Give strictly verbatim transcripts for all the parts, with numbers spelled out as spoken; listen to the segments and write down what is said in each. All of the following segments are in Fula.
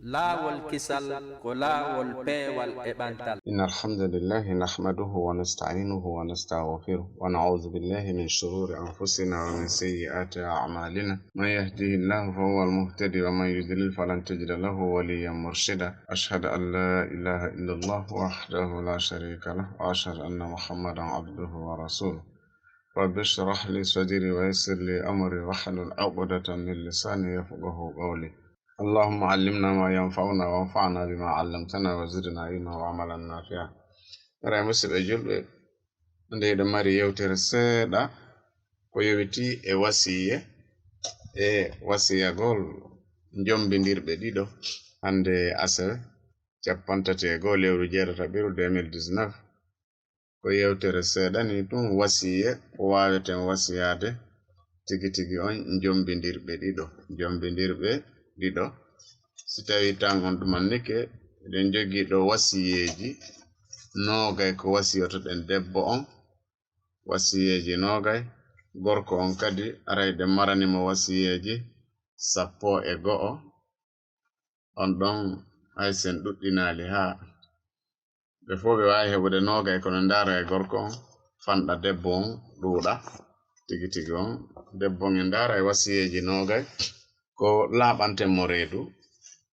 Laawol kisal ko laawol peewal e ɓantal. إن الحمد لله نحمده ونستعينه ونستغفره ونعوذ بالله من شرور أنفسنا ومن سيئات أعمالنا. من يهده الله فهو المهتدي ومن يضلل فلن تجد له وليا مرشدا. أشهد أن لا إله إلا الله وحده لا شريك له وأشهد أن محمدا عبده ورسوله. رب اشرح لي صدري ويسر لي أمري واحلل عقدة من لساني يفقه قولي. اللهم علمنا ما ينفعنا وانفعنا بما علمتنا وزدنا علما وعملا نافعا. Ray musidɓe julɓe, nde eɗen mari yewtere seeɗa ko yowiti e wasiye e wasiyagol jombindirɓe ɗiɗo hannde asewe cappanɗe tati e go'o lewru jeetataɓiru deux mille dix-neuf. Ko yewtere seeɗa ni ɗum wasiye ko waaweten wasiyaade tigi tigi on jombindirɓe ɗiɗo. Jombindirɓe ɗiɗo, si tawi tan on ɗumannike, eɗen jogii ɗo wasiyeeji noogay ko wasiyotoɗen debbo on, wasiyeeji noogay, gorko on kadi aray ɗen marani mo wasiyeeji sappo e go'o. On ɗon hay sen ɗuɗɗinaali haa ɓe fof ɓe waawi heɓude noogay, kono ndaara e gorko on fanɗa debbo on ɗuuɗa tigi tigi on. Debbo on e ndaara e wasiyeeji noogay ko laaɓanten mo reedu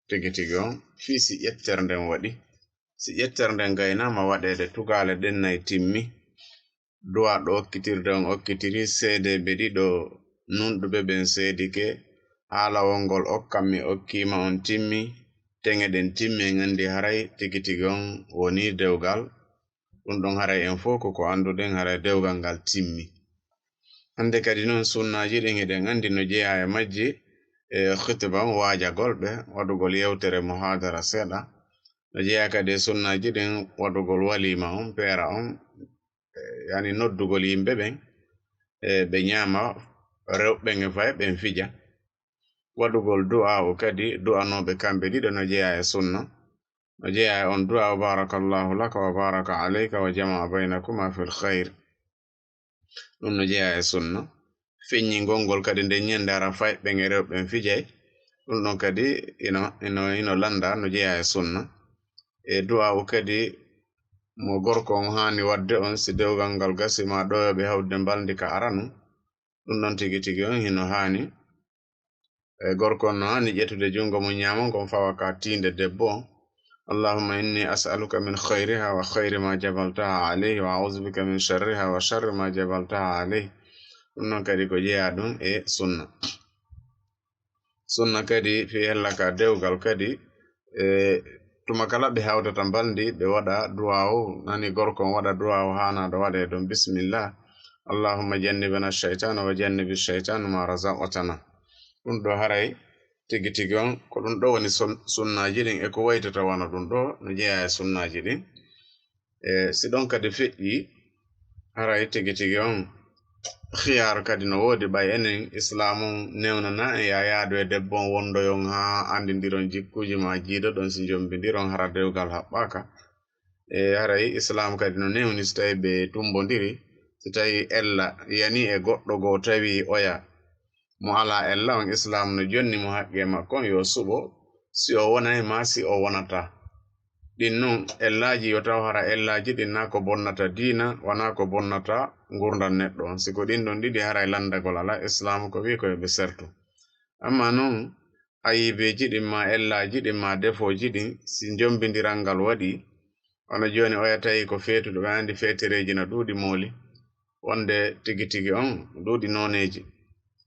tigi tigi on fii si ƴettere nden waɗi. Si ƴettere nden gaynaama waɗeede tugaale ɗen nay timmi, du'a ɗo okkitirde on okkitiri, seedeeɓe ɗiɗo nunɗuɓe ɓen seedike, haalawol ngol okkammi okkiima on timmi, teŋe ɗen timmi, en anndi haray tigi tigi on wonii dewgal. Ɗum ɗon haray en fof ko ko annduɗen haray dewgal ngal timmi. Hannde kadi noon sunnaaji ɗin hiɗen anndi no jeyaa e majji e khutba on waajagol ɓe waɗugol yewtere muhaadara seeɗa. No jeyaa kadi e sunnaaji ɗin waɗugol waliima on, peera on, e, yani noddugol yimɓe ɓen, e, ɓe ñaama, rewɓe ɓen e fay ɓen fija. Waɗugol du'aa'u kadi, du'anooɓe kamɓe ɗiɗo no jeyaa e sunna. No jeyaa e on du'aa'u, "Barakallahu laka wa baraka alayka wa jama'a baynakuma fil khayr." Ɗum no jeyaa e sunna. Feññingol ngol kadi nden ñande hara fay ɓen e rewɓe ɓen fijay. Ɗum ɗon kadi ino, ino, ino lannda no jeyaa e sunna. E du'aa'u kadi mo gorko on haani waɗde on si dewgal ngal gasi ma ɗoyooɓe hawde mbalndi ka aranu. Ɗum ɗon tigi tigi on hino haani. E gorko on no haani ƴettude junngo mum ñaamo ngon fawa ka tiinde debbo on. "Allahumma inni as'aluka min khayriha wa khayri ma jabaltaha alayhi wa a'udhu bika min sharriha wa sharri ma jabaltaha alayhi." Ɗum noon kadi ko jeyaa ɗum e sunna. Sunna kadi fii hella ka dewgal kadi, e, tuma kala ɓe hawtata mbalndi, ɓe waɗa du'aawu, nani gorko on waɗa du'aawu haanaaɗo waɗee ɗon, "Bismillah. Allahumma jannibna shaytana wa jannibi shaytana ma razaqtana." Ɗum ɗo haray tigi tigi on, ko ɗum ɗo woni son-, sunnaaji ɗin e ko waytata wano ɗum ɗo, no jeyaa e sunnaaji ɗin. E si ɗon kadi feƴƴi, haray tigi tigi on khiyaar kadi no woodi, ɓay enen Islaamu newnana en ya yaadu e debbo on, wondoyon haa anndindiron jikkuuji ma, jiidoɗon si njombindiron, hara dewgal haɓɓaaka. E haray Islaamu kadi no newni si tawi ɓe tumbondiri, si tawi ella yani e goɗɗo goo tawi oya mo alaa ella on, Islaamu no jonni mo haqqee makko on, yo suɓo si o wonay maa si o wonataa. Ɗin nun ellaaji yo taw hara ellaaji ɗin naa ko bonnata diina, wanaa ko bonnata ngurndan neɗɗo on. Si ko ɗin ɗon ɗiɗi haray lanndagol alaa, Islaamu ko wi'i ko yo ɓe sertu. Amma nun ayibeeji ɗin maa ellaaji ɗin maa defooji ɗin, si njombindiral ngal waɗi, wano jooni oya tawi ko feetuɗo, ɓe anndi feetereeji no ɗuuɗi mooli. Wonde tigi tigi on ɗuuɗi nooneeji,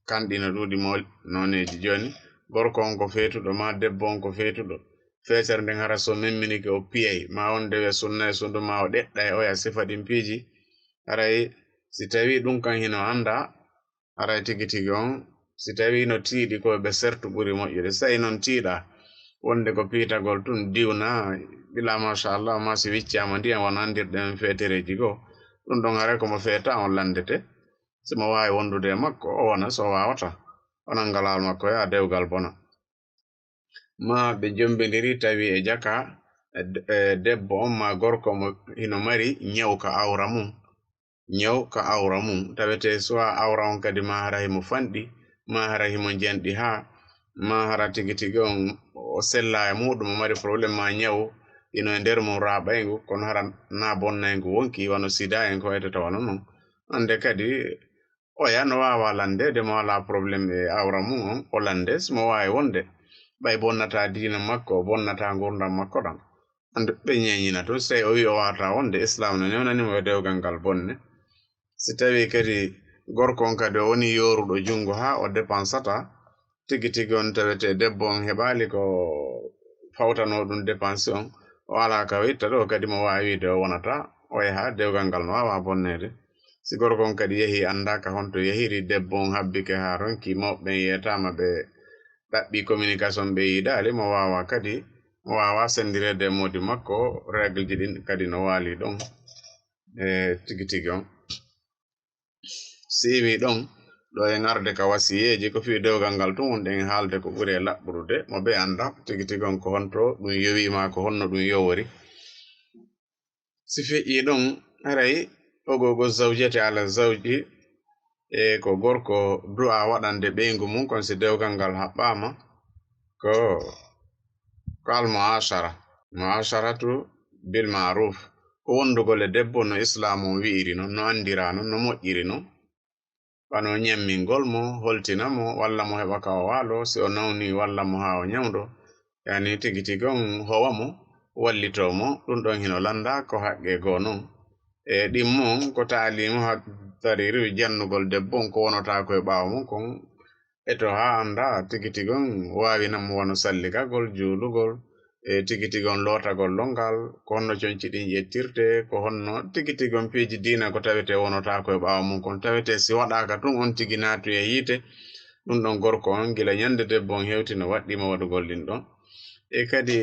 kanɗi no ɗuuɗi mooli nooneeji. Jooni gorko on ko feetuɗo, maa debbo on ko feetuɗo. Feetere nden hara so memminike o piyay, maa wonde wi'a sunna e sundu, maa o ɗeɗɗa e oya sifa ɗin piiji. Haray si tawi ɗum kan hino annda, haray tigi tigi on, si tawi no tiiɗi ko ɓe sertu ɓuri moƴƴude. Si tawi non tiiɗa, wonde ko piitagol tun diwna, bila machallah, maa si wiccaama ndiyan wano anndirɗen feetereeji goo. Ɗum ɗon haray ko mo feeta on lanndete. Si mo waawi wondude e makko, o wona, so o waawata, onon ngalal makko yaa dewgal bona. Maa ɓe jombindiri tawi e jaka, e de-, e debbo on maa gorko mo hino mari ñaw ka awra mum. Ñaw ka awra mum. Tawete suwa awra on kadi maa hara himo fanɗi, maa hara himo njanɗi haa ma hara tigi tigi on o sella e muɗum, o mari problème ma ñawu ino e nder mum raɓayngu, kono hara na bonnayngu wonki wano sida en ko waytata wano non. Hannde kadi oya no waawa lanndeede, mo alaa problème e awra mum on, o lannde si mo waawi wonde. Ɓay bonnata diina makko, o bonnata ngurdam makko ɗam. Hannde ɓe ñeñina tun, si tawi o wi o waawata wonde, Islam no newnani mo yo dewgal ngal bonne. Si tawi kadi gorko on kadi o woni yooruɗo junngo haa o dépensata, tigi tigi on tawete debbo on heɓaali ko fawtanoo ɗum dépense on, o alaa ka o itta ɗo, kadi mo waawi wiide o wonata, o yaha, dewgal ngal no waawa bonneede. Si gorko on kadi yehi anndaa ka honto yahiri, debbo on habbike haa ronki, mawɓe ɓen yeetaama, ɓe ɗaɓɓi communication, ɓe yiidaali, mo waawa kadi, mo waawa senndireede e moodi makko, règle ji ɗin kadi no waali ɗon e tigi tigi on. Si iwi ɗon, ɗo en arde ka wasiyeeji, ko fii dewgal ngal tun wonɗen e haalde ko ɓuri e laɓɓude, mo ɓe annda tigi tigi on ko honto ɗum yowi ma ko honno ɗum yowori. Si feƴƴii ɗon, haray ogogo zawjati ala zawji, e ko gorko du'a waɗande ɓeyngu mum kon si dewgal ngal haɓɓaama, ko, ko al mu'ashara. Mu'asharatu bil ma'ruf. Ko wondugol e debbo no Islaam on wi'iri non, no anndira non, no moƴƴiri non. Wano ñammingol mo, holtina mo, walla mo heɓa ka o waalo, si o nawni, walla mo haa o ñawdo. Yani tigi tigi on howa mo, wallitoo mo, ɗum ɗon hino lannda ko haqqe goo non. E ɗimmo on, ko taalimu ha dariri jannugol debbo on, ko wonata ko e ɓaawo mum kon, e to haa annda tigi tigi on waawina mo wano salligagol, juulugol, e tigi tigi on lootagol longal, ko honno conci ɗin ƴettirte, ko honno tigi tigi on piiji diina ko tawete wonata ko e ɓaawo mum kon, tawete si waɗaaka tun on tigi naatu e yiite, ɗum ɗon gorko on gila ñande debbo on hewti no waɗɗii mo waɗugol ɗin ɗon. E kadi,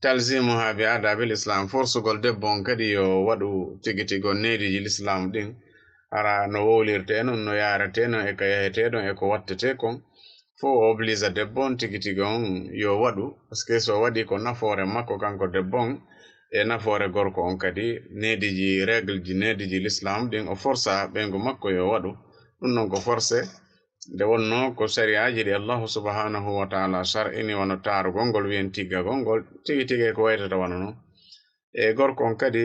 talzimuha bi adabil Islam, forsugol debbo on kadi yo waɗu tigi tigi on neediji Lislaam ɗin. Hara no wowlirte non, no yaarete non, e ka yahete ɗon, e ko wattete kon. Fof o oblisa debbo on tigi tigi on yo waɗu, parce que so waɗi ko nafoore makko kanko debbo on, e nafoore gorko on kadi, neediji, règle ji, neediji Lislaam ɗin, o forsa ɓeyngu makko yo waɗu. Ɗum non ko forcé. Nde wonno ko sari'aaji ɗi Allahu subhanahu wa ta'ala shar'ini, wano taarugol ngol, wi'en tiggagol ngol, tigi tigi ko waytata wano non. E gorko on kadi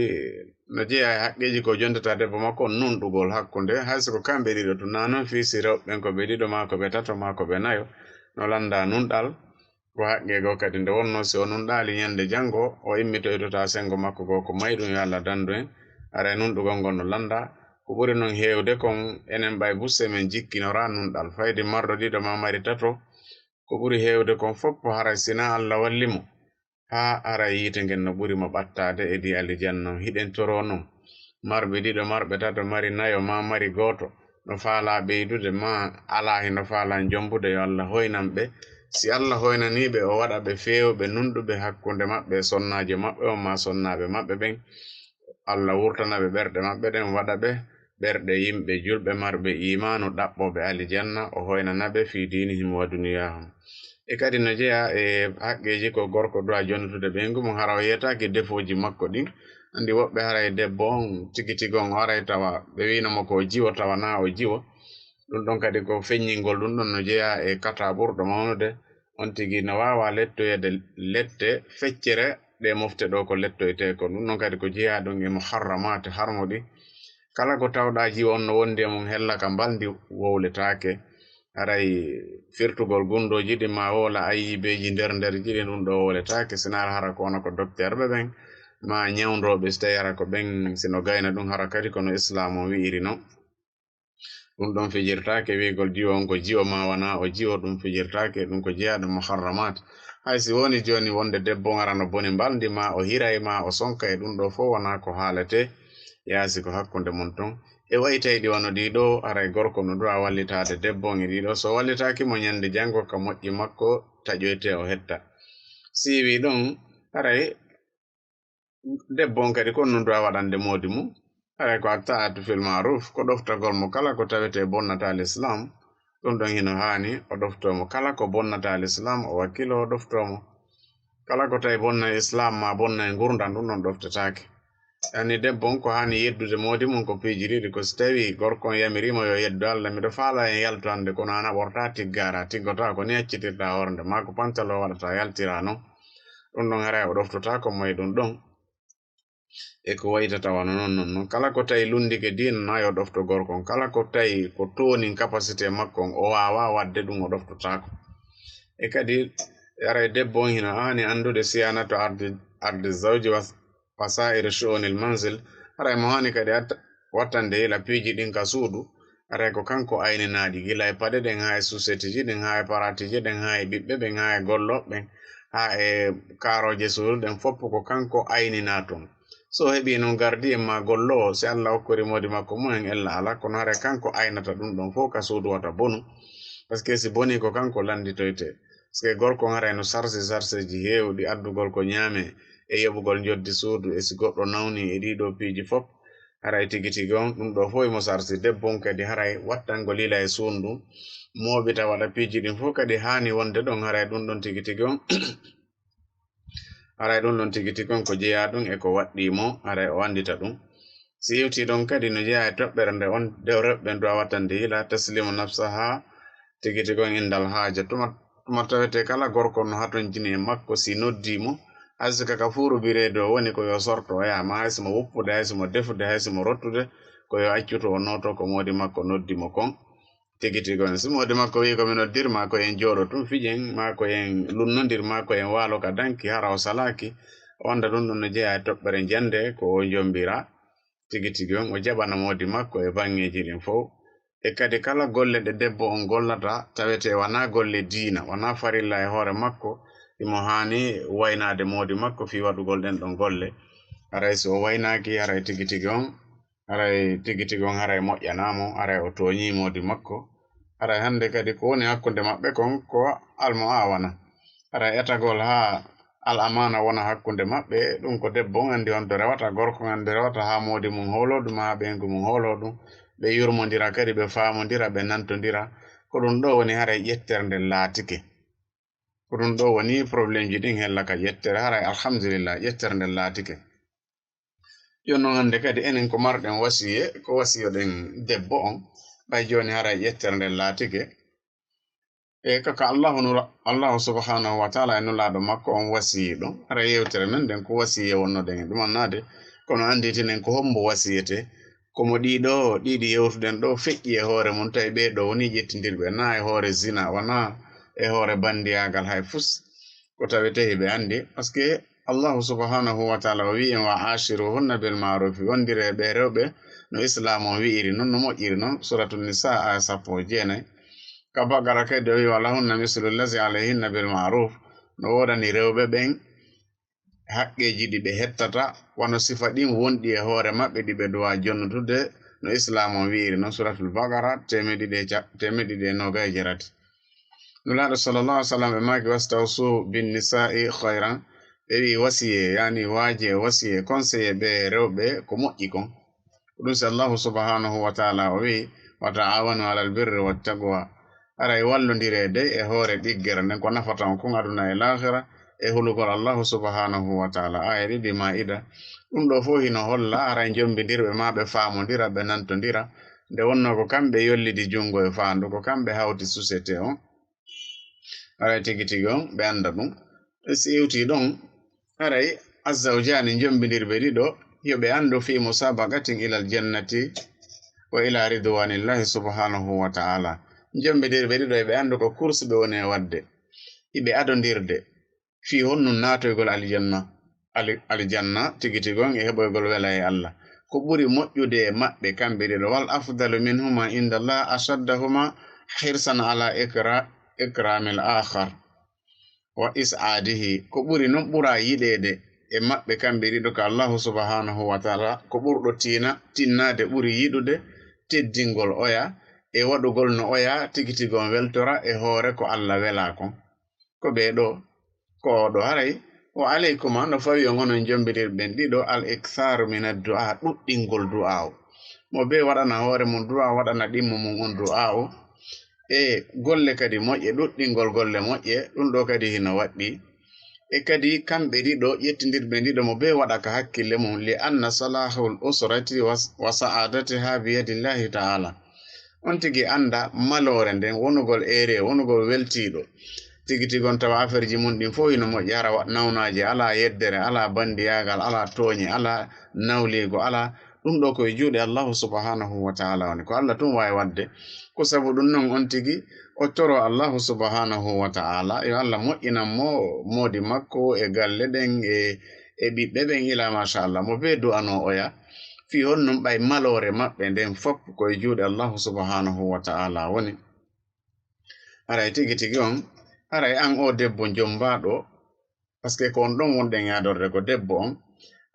no jeyaa e haqqeeji ko jontata debbo makko on, nunɗugol hakkunde, hay so ko kamɓe ɗiɗo tun, na non fii si rewɓe ɓen ko ɓe ɗiɗo, maa ko ɓe tato, maa ko ɓe nayo, no lannda nunɗal. Ko haqqe goo kadi, nde wonno si o nunɗaali ñande janngo, o immitoytota senngo makko goo ko mayɗum, yo Allah danndu en. Haray nunɗugol ngol no lannda. Ko ɓuri non heewde kon, enen ɓay busse men jikkinora nunɗal. Fayde marɗo ɗiɗo maa mari tato, ko ɓuri heewde kon fof, haray si na Allah walli mo, haa haray yiite ngen no ɓuri mo ɓattaade e di alijanna. Hiɗen toroo non. Marɓe ɗiɗo, marɓe tato, mari nayo, maa mari gooto, no faalaa ɓeydude, maa alaa hino faalaa jombude, yo Allah hoynan ɓe. Si Allah hoynanii ɓe, o waɗa ɓe feewɓe, nunɗuɓe hakkunde maɓɓe e sonnaajo maɓɓe on, maa sonnaaɓe maɓɓe ɓen. Allah wurtana ɓe ɓerɗe maɓɓe ɗen, waɗa ɓe ɓerɗe yimɓe julɓe marɓe iimaanu, ɗaɓɓooɓe alijanna, o hoynana ɓe fii diinihim wa duniyaahum. E kadi no jeyaa e haqqeeji ko gorko du'a jonnutude ɓeyngu mum, hara o yeetaaki defooji makko ɗin. Anndi woɓɓe haray debbo on tigi tigi on o aray tawa ɓe wiino mo ko o jiwo, tawa na o jiwo. Ɗum ɗon kadi ko feññingol, ɗum ɗon no jeyaa e kata ɓurɗo mawnude. On tigi no waawa lettoyeede lette feccere ɗe mofte ɗo ko lettoytee kon. Ɗum ɗon kadi ko jeyaa ɗum e muharramaat, harmuɗi. Kala ko tawɗaa jiwo on no wondi e mum hella ka mbalndi wowletaake. Haray firtugol gunndooji ɗi maa wowla ayyibeeji nder nder ji ɗin, ɗum ɗo wowletaake, si na hara ko wona ko dokteerɓe ɓen, maa ñawndooɓe, si tawi hara ko ɓen, si no gayna ɗum, hara kadi kono Islaam o wi'iri non. Ɗum ɗon fijirtaake, wi'gol jiwo on ko jiwo maa wona o jiwo, ɗum fijirtaake, ɗum ko jeyaaɗo muharramaat. Hay si woni jooni wonde debbo on ara no boni mbalndi, maa o hiray, maa o sonka e ɗum ɗo fof wona ko haaletee, yaasi ko hakkunde mon ton. E wayi tawi ɗi wano ɗii ɗo, haray gorko no du'a wallitaade debbo on e ɗii ɗo. So wallitaaki mo ñande janngo ka moƴƴi makko taƴoyte o hetta. Si wi ɗon, haray debbo on kadi ko on no du'a waɗande moodi mum. Haray ko at-ta'atu fil ma'ruf, ko ɗoftagol mo kala ko tawetee bonnata Lislaam. Ɗum ɗon hino haani o ɗoftoo mo. Kala ko bonnata Lislaam, o wakkilo o ɗoftoo mo. Kala ko tawi bonna Islaam maa bonna e ngurndan, ɗum ɗon ɗoftetaake. Ani debbo on ko hani yeddude moodi mum ko piiji ɗiɗi, ko si tawi gorko on yamiriima yo yeddo Allah, miɗo faala en yaltu hannde, kono an a ɓorta tiggaara, tiggotaako ni accitirta hoore nde, maa ko pantalon waɗata yaltira non. Ɗum ɗon haray o ɗoftotaako mo e ɗum ɗon. E ko waytata wano non, non, non. Kala ko tawi lunndike diina na yo ɗofto gorko on. Kala ko tawi ko toonin capacité makko on, o waawa waɗde ɗum, o ɗoftotaako. E kadi, haray debbo on hino haani anndude siyanatu ardi, ardi zawji wa, wa sa'iri shu'unil manzil. Haray mo haani kadi at-, wattande yila piiji ɗin ka suudu. Haray ko kanko ayninaaɗi, gila e paɗe ɗen, haa e suseteji ɗin, haa e paratiiji ɗin, haa e ɓiɓɓe ɓen, haa e gollooɓe ɓen, haa e kaarooje suudu ɗen, fof ko kanko ayninaa toon. So o heɓii noon gardi en maa golloowo, si Allah okkori moodi makko mumen, ella alaa, kono haray kanko aynata ɗum ɗon fof ka suudu wata bonu. Parce que si bonii ko kanko lannditoytee. Parce que gorko on haray no sarsi sarseeji heewɗi, addugol ko ñaamee, e yoɓugol njoddi suudu, e si goɗɗo nawnii e ɗii ɗoo piiji fof, haray tigi tigi on, ɗum ɗoo fof imo sarsi. Debbo on kadi haray wattangol yila e suudu, mooɓita waɗa piiji ɗin fof kadi haani wonde ɗon, haray ɗum ɗon tigi tigi on, haray ɗum ɗon tigi tigi on ko jeyaa ɗum e ko waɗɗii mo, haray o anndita ɗum. Si yewtii ɗon kadi no jeyaa e toɓɓere nde on, de rewɓe ɓen duwaa wattande yila, taslimu nafsaha, tigi tigi on indal haaja. Tuma, tuma tawetee kala gorko no hatonjini e makko si noddii mo, hay so ka, ka fuuru bireedu o woni ko yo sorto o yaha, maa hay so mo woppude, hay so mo defude, hay so mo rottude, ko yo accu to o nooto ko moodi makko noddi mo kon. Tigi tigi on, si moodi makko wi'i ko mi noddir maa ko en jooɗo tun fijen, maa ko en lunnondir, maa ko en waalo ka danki, hara o salaaki, o annda ɗum ɗum no jeyaa e toɓɓere jannde ko o jombira. Tigi tigi on, o jaɓana moodi makko e baŋŋeeji ɗin fow. E kadi kala golle ɗe debbo on gollata, tawetee wanaa golle diina, wanaa farilla e hoore makko, imo haani waynaade moodi makko fii waɗugol ɗen ɗon golle. Haray si o waynaaki, haray tigi tigi on, haray tigi tigi on, haray moƴƴanaa mo, haray o tooñii moodi makko. Haray hannde kadi ko woni hakkunde maɓɓe kon ko almu'aawana. Haray etagol haa al amaana wona hakkunde maɓɓe, ɗum ko debbo on anndi on to rewata, gorko on anndi rewata, haa moodi mum hooloo ɗum, haa ɓeyngu mum hooloo ɗum. Ɓe yurmondira kadi, ɓe faamondira, ɓe nantondira. Ko ɗum ɗoo woni haray ƴettere nden laatike. Ko ɗum ɗoo woni problèmeji ɗin hella ka ƴettere, haray alhamdulillah, ƴettere nden laatike. Jooni non hannde kadi enen ko marɗen wasiye, ko wasiyoɗen debbo on, ɓay jooni haray ƴettere nden laatike. E kaka Allahu nura-, Allahu subhanahu wa ta'ala e nulaaɗo makko on wasiyi ɗum. Haray yewtere men nden ko wasiye wonnoɗen e ɗum annaade, kono annditinen ko hombo wasiyete. Ko mo ɗiɗo, ɗiɗi yewtuɗen ɗo feƴƴi e hoore mum, tawi ɓee ɗo woni ƴettindirɓe, na e hoore zina, wona e hoore bandiyaagal hay fus. Ko tawetee hiɓe anndi, parce que Allahu subhanahu wa ta'ala o wi'i en, "Wa ashiruhunna bil ma'ruf", wondire e ɓee rewɓe no Islaam on wi'iri non, no moƴƴiri non, Suratul Nisa, aya sappo e jeenay. Ka Baqara kadi o wi'i, "Wa lahunna mislu allazi alayhinna bil ma'ruf", no woodani rewɓe ɓen haqqeeji ɗi ɓe hettata, wano sifa ɗin wonɗi e hoore maɓɓe ɗi ɓe duwaa jonnutude, no Islaam on wi'iri non, Suratul Baqara, teemeɗe ɗiɗi e ca-, teemeɗe ɗiɗi e noogay e jeetati. Nulaaɗo sallallahu alaihi wasallam ɓe maaki, "Wastawsu bin nisa'i khairan." Ɓe wi'i wasiye, yani waaje, wasiye, conseiller ɓe rewɓe ko moƴƴi kon. Ko ɗum si Allahu subhanahu wa ta'ala o wi'i, "Wa ta'awanu alal birri wat taqwa." Haray wallondireede e hoore ɗiggere nden ko nafata on kon aduna e laakhira e hulugol Allahu subhanahu wa ta'ala. Aya ɗiɗi Maa'ida. Ɗum ɗo fof hino holla haray jombindirɓe ma ɓe faamondira, ɓe nantondira. Nde wonnoo ko kamɓe yollidi junngo e faandu, ko kamɓe hawti société on. Haray tigi tigi on, ɓe annda ɗum. E si iwti ɗon, haray azzawjaani jombindirɓe ɗiɗo, yo ɓe anndu fi musabaqatin ilal jannati wa ila ridwanillahi subhanahu wa ta'ala. Jombindirɓe ɗiɗo, yo ɓe anndu ko course ɓe woni e waɗde. Iɓe adondirde fii honno naatoygol aljanna, ali-, aljanna tigi tigi on e heɓoygol wela e Allah. Ko ɓuri moƴƴude e maɓɓe kamɓe ɗiɗo, wal afdalu minhuma inda Allah ashaddahuma hirsan ala ikra-, ikramil akhar wa is'adihi. Ko ɓuri non ɓura yiɗeede e maɓɓe kamɓe ɗiɗo ka Allahu subhanahu wa ta'ala, ko ɓurɗo tiina, tinnaade ɓuri yiɗude teddingol oya e waɗugol no oya tigi tigi on weltora e hoore ko Allah welaa kon. Ko ɓee ɗo, ko oo ɗo haray, wa alaykuma, no fawi on onon jombindirɓe ɓen ɗiɗo, al iktharu min addu'a, ɗuɗɗingol du'aawu. Mo bee waɗana hoore mum du'aawu, waɗana ɗimmo mum on du'aawu. E golle kadi moƴƴe, ɗuɗɗingol golle moƴƴe, ɗum ɗo kadi hino waɗɗi. E kadi kamɓe ɗiɗo ƴettindirɓe ɗiɗo mo bee waɗa ka hakkille mum, li anna salahul usrati wa sa'adatiha biyadillahi ta'ala. On tigi annda maloore nden, wonugol ere, wonugol weltiiɗo. Tigi tigi on tawa affaire ji mum ɗin fof hino moƴƴi, hara nawnaaje alaa, yeddere alaa, banndiyaagal alaa, tooñe alaa, nawliigo alaa. Ɗum ɗo ko e juuɗe Allahu subhanahu wa ta'ala woni, ko Allah tun waawi waɗde. Ko sabu ɗum non on tigi o toro Allahu subhanahu wa ta'ala yo Allah moƴƴinan mo moodi makko e galle ɗen e e ɓiɓɓe ɓen ila machallah mo bee du'ano oya. Fii honɗum ɓay maloore maɓɓe nden fof ko e juuɗe Allahu subhanahu wa ta'ala woni. Haray tigi tigi on, haray an o debbo njombaaɗo, parce que ko on ɗon wonɗen yaadorde ko debbo on.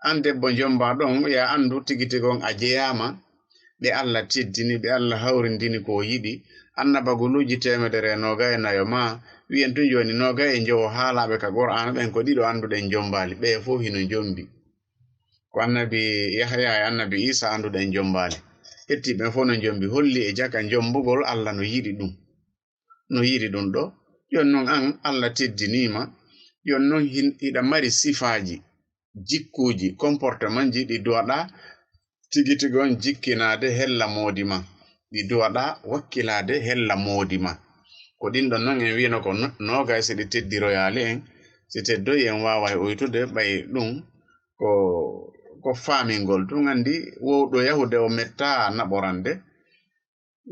An debbo njombaaɗo on, ya anndu tigi tigi on a jeyaama ɓe Allah teddini, ɓe Allah hawrindini ko o yiɗi. Annabaguluuji teemedere e noogay e nayo ma, wi'en tun jooni noogay e njowo haalaaɓe ka Qur'aana ɓen ko ɗiɗo annduɗen njombaali, ɓe fof hino njombi. Ko annabi Yahya e annabi Isa annduɗen njombaali. Hettiiɓe fof no njombi, holli e jaka njombugol Allah no yiɗi ɗum. No yiɗi ɗum ɗo. Yon non an Allah teddiniima. Yon non hin-, hiɗa mari sifaaji, jikkuuji, comportementji ɗi duwaɗa tigi tigi on jikkinaade hella moodi ma. Ɗi duwaɗa wakkilaade hella moodi ma. Ko ɗin ɗon non en wiyno ko no-, noogay si ɗi teddiroyaali en. Si teddoyi en waaway oytude ɓay ɗum ko, ko faamingol tun. Anndi wowɗo yahude o metta naɓorande.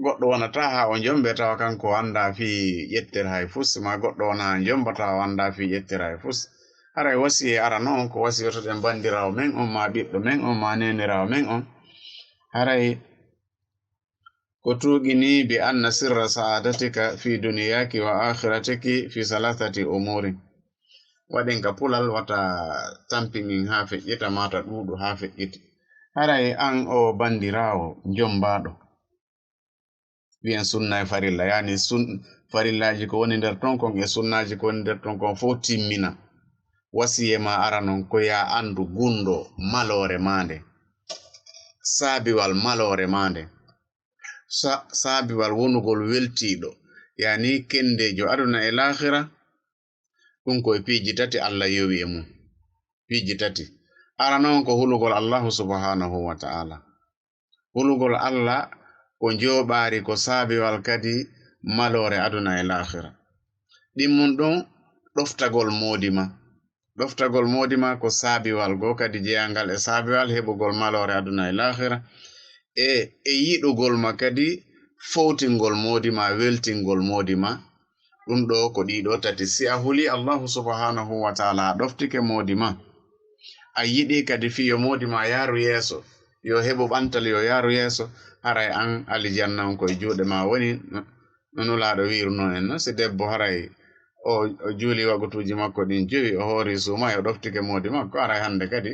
Goɗɗo wonata haa o njombe tawa kanko o annda fii ƴettere hay fus, ma goɗɗo wona haa njomba tawa o annda fii ƴettere hay fus. Haray wasiye arano on ko wasiyotoɗen bandiraawo men on, ma ɓiɗɗo men on, ma neeniraawo men on. Haray ko tuuqini bi anna sirra sa'adatika fi duniyaki wa akhiratiki fi salasati umurin. Waɗen ka pulal wata tampinin haa feƴƴita, mata ɗuuɗu haa feƴƴiti. Haray an o bandiraawo njombaaɗo. Wi'en sunna e farilla, yani sun-, farillaaji ko woni nder ton kon e sunnaaji ko woni nder ton kon fof timmina. Wasiye ma ara non ko ya anndu gunndo maloore maande. Saabiwal maloore maande. Sa-, saabiwal wonugol weltiiɗo, yani kendeejo aduna e laakhira. Ɗum ko e piiji tati Allah yowi e mum. Piiji tati. Arano on ko hulugol Allahu subhanahu wa ta'ala. Hulugol Allah ko njooɓaari, ko saabiwal kadi maloore aduna e laakhira. Ɗimmun ɗum ɗoftagol moodi ma. Ɗoftagol moodi ma ko saabiwal goo kadi jeyangal e saabiwal heɓugol maloore aduna e laakhira. E, e yiɗugol ma kadi fowtingol moodi ma, weltingol moodi ma. Ɗum ɗo ko ɗiɗo tati. Si a huli Allahu subhanahu wa ta'ala, a ɗoftike moodi ma, a yiɗi kadi fii yo moodi ma yaaru yeeso, yo heɓu ɓantal, yo yaaru yeeso, haray an alijanna on ko e juuɗe ma woni. No, no Nulaaɗo wiirunoo en no, si debbo haray o, o juuli wagutuuji makko ɗin jowi, o hoori suuma, o ɗoftike moodi makko, haray hannde kadi,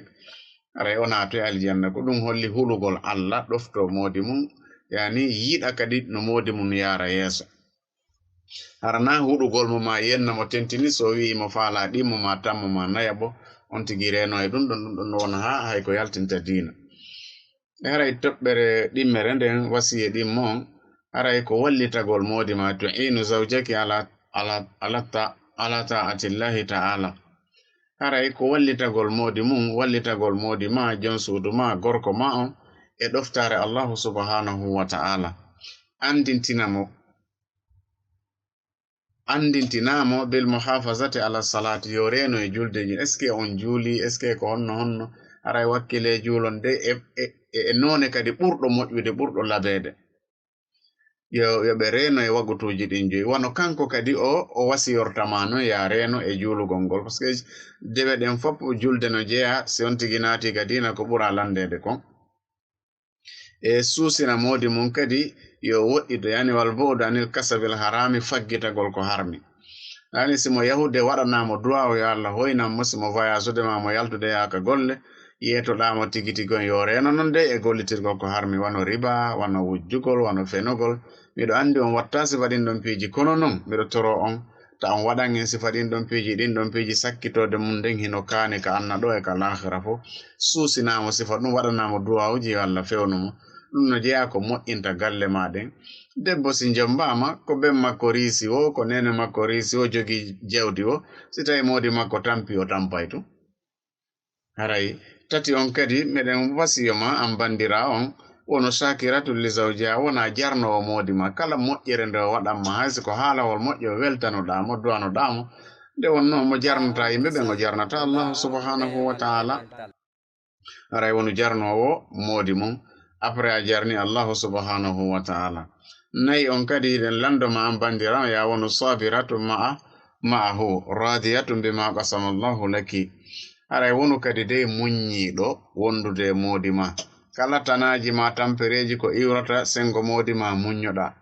haray o naatoy aljanna. Ko ɗum holli hulugol Allah, ɗofto moodi mum, yani yiɗa kadi no moodi mum yaara yeeso. Hara na huɗugol mo ma yenna mo tentini, so o wi'i mo faala ɗimmo ma tammo ma nayaɓo, on tigi reeno e ɗum ɗon, ɗum ɗon no wona haa hay ko yaltinta diina. E haray toɓɓere ɗimmere nden wasiye ɗimmo on, haray ko wallitagol moodi ma, tu'inu zawjaki ala, ala, ala ta-, ala ta'atillahi ta'ala. Haray ko wallitagol moodi mum, wallitagol moodi ma, jon suudu ma, gorko ma on, e ɗoftaare Allahu subhanahu wa ta'ala. Anndintina mo, anndintinaa mo bil muhafazati ala salaati, yo reeno e julde ji. Est-ce que on juuli? Est-ce que ko honno honno? Haray wakkile juulon de e, e, e, e noone kadi ɓurɗo moƴƴude, ɓurɗo labeede. Yo, yo ɓe reeno e wagutuuji ɗin joyi. Wano kanko kadi o, o wasiyorta ma non, ya reeno e juulugol ngol. Parce que dewe ɗen fof julde no jeyaa, si on tigi naati ka diina ko ɓura lanndeede kon. E suusina moodi mum kadi yo woɗɗitu, yani wal bu'du anil kasabil harami, faggitagol ko harmi. Yani si mo yahude waɗanaa mo duwaawu yo Allah hoynan mo, si mo voyage ude ma mo yaltude yaaka golle, yeetoɗaa mo tigi tigi on yo reeno non de e gollitirgol ko harmi, wano riba, wano wujjugol, wano fenugol. Miɗo anndi on watta sifa ɗin ɗon piiji, kono non miɗo toro on, ta on waɗan en sifa ɗin ɗon piiji, ɗin ɗon piiji sakkitoode mum nden hino kaani ka anna ɗo e ka laakhira fof. Suusinaa mo sifa ɗum, waɗanaa mo duwaawuji yo Allah fewnu mo. Ɗum no jeyaa ko moƴƴinta galle maa ɗen. Debbo si jommbaama, ko ben makko riisi o, ko neene makko riisi o, jogii jawdi o, si tawii moodi makko tampi, o tampay tun. Haray tati on kadi, meɗen wasiyo ma an banndiraa on, wonu shakiratun li zawjiha, wona jarnoowo moodi ma. Kala moƴƴere nde o waɗan ma, hay si ko haalawol moƴƴo, weltanoɗaa mo, duwanoɗaa mo, nde wonnoo mo jarnataa yimɓe ɓen, o jarnataa Allahu subhanahu wa ta'ala. Haray wonu jarnoowo moodi mum, après a jarni Allahu subhanahu wa ta'ala. Nayi on kadi, hiɗen lanndo ma an banndiraa on, ya wonu sabiratu ma'a, ma'ahu, radiyatun bima qasama Allahu laki. Haray wonu kadi dey muññiiɗo wondude e moodi ma. Kala tanaaji ma, tampereeji ko iwrata senngo moodi ma, muññoɗaa.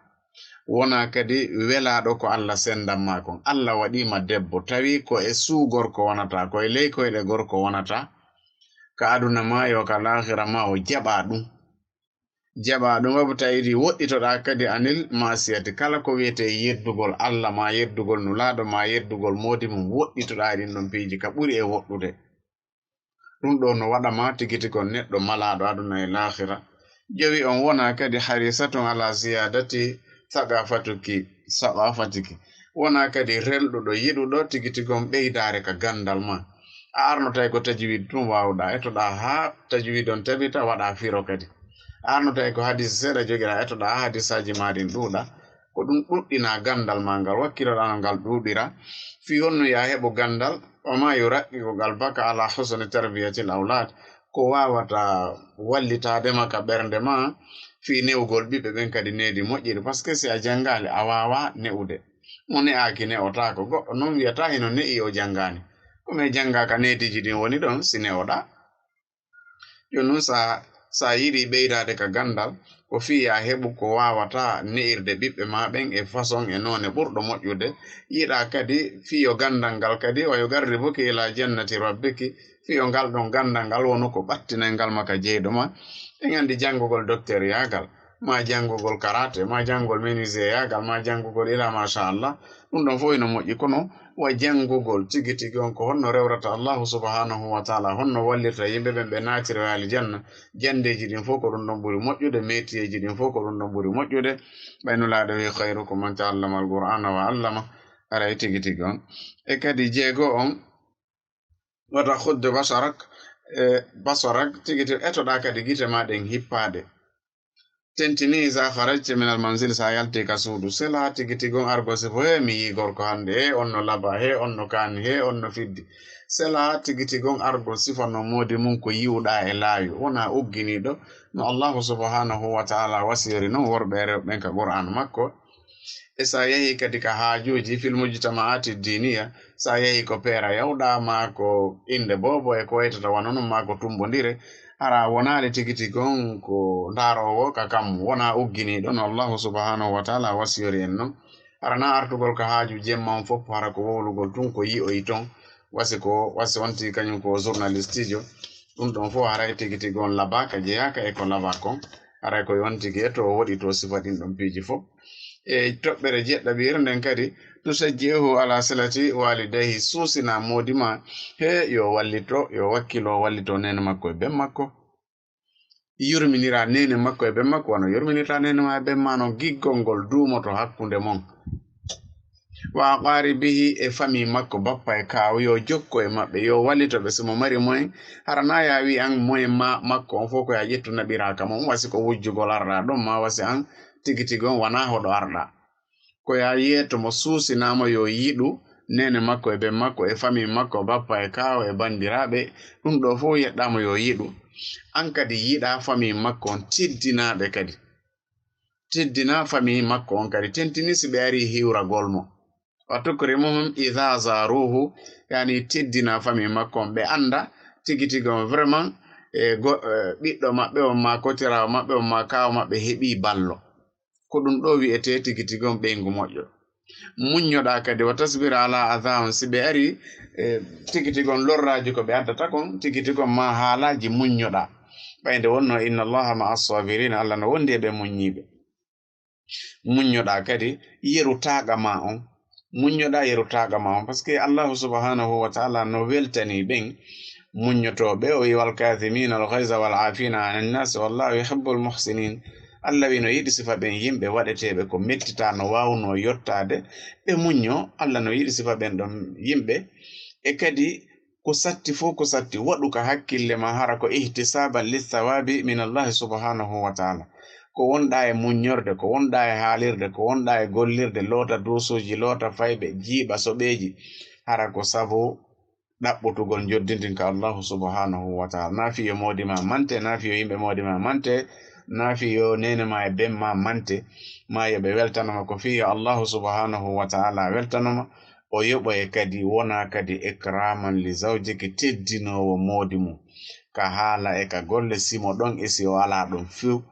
Wona kadi welaaɗo ko Alla senndan ma kon. Alla waɗii ma debbo, tawi ko e suu gorko wonata, ko e ley koyɗe gorko wonata. Ka aduna ma yo ka laakhira ma o jaɓa ɗum. Jaɓa ɗum, wabu tawi ɗi woɗɗitoɗaa kadi anil maasiyati. Kala ko wiyetee yeddugol Alla ma, yeddugol Nulaaɗo ma, yeddugol moodi mum, woɗɗitoɗaa e ɗin ɗon piiji ka ɓuri e woɗɗude. Ɗum ɗo no waɗa ma tigi tigi on neɗɗo malaaɗo aduna e laakhira. Jowi on wona kadi harisatun ala ziyadati thaqafatuki, thaqafatiki. Wona kadi relɗuɗo, yiɗuɗo tigi tigi on ɓeydaare ka ganndal ma. A arnotay ko tajwid tun waawɗaa, etoɗaa haa tajwid on tabita, waɗaa firo kadi. A arnotay ko hadisi seeɗa jogiɗaa, etoɗaa haa hadisaaji maa ɗin ɗuuɗa. Ko ɗum ɗuɗɗina ganndal maa ngal, wakkiloɗaa no ngal ɗuuɗira. Fii honno yo a heɓu ganndal? Wa ma yuraqqiqu qalbaka ala husni tarbiyatil awlad. Ko waawata wallitaade ma ka ɓernde ma fii ne'ugol ɓiɓɓe ɓen kadi needi moƴƴiri. Parce que si a janngaali, a waawaa ne'ude. Mo ne'aaki ne'otaako. Goɗɗo non wiyata hino ne'i o janngaani. Ko mi jannga ka neediiji ɗin woni ɗon si ne'oɗaa. Jooni non, sa, sa yiɗi ɓeydaade ka ganndal, ko fii ya heɓu ko waawata ne'irde ɓiɓɓe ma ɓen e façon e noone ɓurɗo moƴƴude. Yiɗa kadi fii yo ganndal ngal kadi, wa yuqarribuki ila jannati rabbiki, fii yo ngal ɗon ganndal ngal wonu ko ɓattinay ngal ma ka jeyɗo ma. En anndi janngugol docteur yaagal, ma janngugol karaté, ma janngugol menuisier yaagal, ma janngugol ila machallah. Ɗum ɗon fof ino moƴƴi, kono wa janngugol tigi tigi on ko honno rewrata Allahu subhanahu wa ta'ala, honno wallirta yimɓe ɓen ɓe naatira e aljanna. Janndeeji ɗin fof ko ɗum ɗon ɓuri moƴƴude, metiyeeji ɗin fof ko ɗum ɗon ɓuri moƴƴude. Ɓay Nulaaɗo wi, "Khayrukum man ta'allama al-Qur'ana wa 'allama." Aray tigi tigi on. E kadi jeego on, "Wa taghuddu basarak", e basarak, tigi tigi etoɗaa kadi gite ma ɗen hippaade. Tentini, "Iza kharajti min al-manzil", sa yalti ka suudu. Sela tigi tigi on argo sifo, "He, mi yii gorko hannde, he, on no laba, he, on no kaani, he, on no fiddi." Sela tigi tigi on argo sifano moodi mum ko yi'uɗaa e laawi. Wona ugginiiɗo no Allahu subhanahu wa ta'ala wasiyori non worɓe e rewɓe ɓen ka Qur'an makko. E sa yehi kadi ka haajuuji fil mujtama'ati diniya, sa yehi ko peera yawɗa, ma ko innde boobo e ko waytata wano non, ma ko tumbondire, hara wonaali tigi tigi on ko ndaaroowo ka kammu, wona ugginiiɗo no Allahu subhanahu wa ta'ala wasiyori en non. Hara na artugol ka haaju jemma on fof, hara ko wowlugol tun ko yi'oyi ton, wasi ko, wasi on tigi kañum ko journalistejo. Ɗum ɗon fof haray tigi tigi on labaaka, jeyaaka e ko labaa kon. Haray ko on tigi e to o woɗi to sifa ɗin ɗon piiji fof. E toɓɓere jeɗɗaɓiire nden kadi, "Tusajji'uhu ala silati walidayhi", suusina moodi ma, he, yo wallito, yo wakkilo, wallito neene makko e ben makko. Yurminira neene makko e ben makko, wano yurminirta neene ma e ben ma non, giggol ngol duumoto hakkunde mon. "Wa aqaribihi", e famille makko, bappa e kaaw, yo jokko e maɓɓe, yo wallito ɓe si mo mari moyen. Hara na ya wi an moyen ma, makko on fof ko ya ƴettu naɓiraaka mo, on wasi ko wujjugol arɗa ɗon, ma wasi an tigi tigi on wana hoɗo arɗa. Ko ya yeeto mo suusinaama yo yiɗu neene makko e ben makko e famille makko, bappa e kaaw e banndiraaɓe, ɗum ɗo fof yeɗɗaama yo yiɗu. An kadi yiɗa famille makko on, teddinaaɓe kadi. Teddina famille makko on kadi, tentini si ɓe ari hiwragol mo. "Wa tukrimuhum idha zaruhu", yani teddina famille makko on, ɓe annda tigi tigi on vraiment, e go-, e ɓiɗɗo maɓɓe on, ma kotiraawo maɓɓe on, ma kaaw maɓɓe heɓi ballo. Ko ɗum ɗo wi'etee tigi tigi on ɓeyngu moƴƴo. Muññoɗaa kadi, "wa tasbira ala adhahum", si ɓe ari, e, tigi tigi on lorraaji ko ɓe addata kon, tigi tigi on ma haalaaji muññoɗaa. Ɓay nde wonno, "Inna Allaha ma'a sabirin", Allah no wondi e ɓe muññiiɓe. Muññoɗaa kadi yeru taaqa ma on. Muññoɗaa yeru taaqa ma on, parce que Allahu subhanahu wa ta'ala no weltani ɓen Muññotooɓe, o wi, "Wal kaazimiina al ghayza wal aafina anin naas, wallahu yuhibbul muhsinin." Allah wi no yiɗi sifa ɓen yimɓe waɗeteeɓe ko mettitaa no waawnoo yottaade, ɓe muñño. Allah no yiɗi sifa ɓen ɗon yimɓe. E kadi ko satti fof ko satti, waɗu ka hakkille ma hara ko ihtisaaban lil thawaabi min Allahi subhanahu wa taala. Ko wonɗaa e muññorde, ko wonɗaa e haalirde, ko wonɗaa e gollirde, loota duusuuji, loota fayɓe, jiiɓa soɓeeji, hara ko sabu ɗaɓɓutugol njoddindin ka Allahu subhanahu wa taala. Naa fii yo moodi ma mante, naa fii yo yimɓe moodi ma mante, naa fii yo neene ma e ben ma mante, maa yo ɓe weltanoma. Ko fii yo Allahu subhanahu wa taala weltanoma, o yoɓoye kadi, wona kadi ikraman li zawjiki, teddinoowo moodi mum ka haala e ka golle, si mo ɗon e si o alaa ɗon few,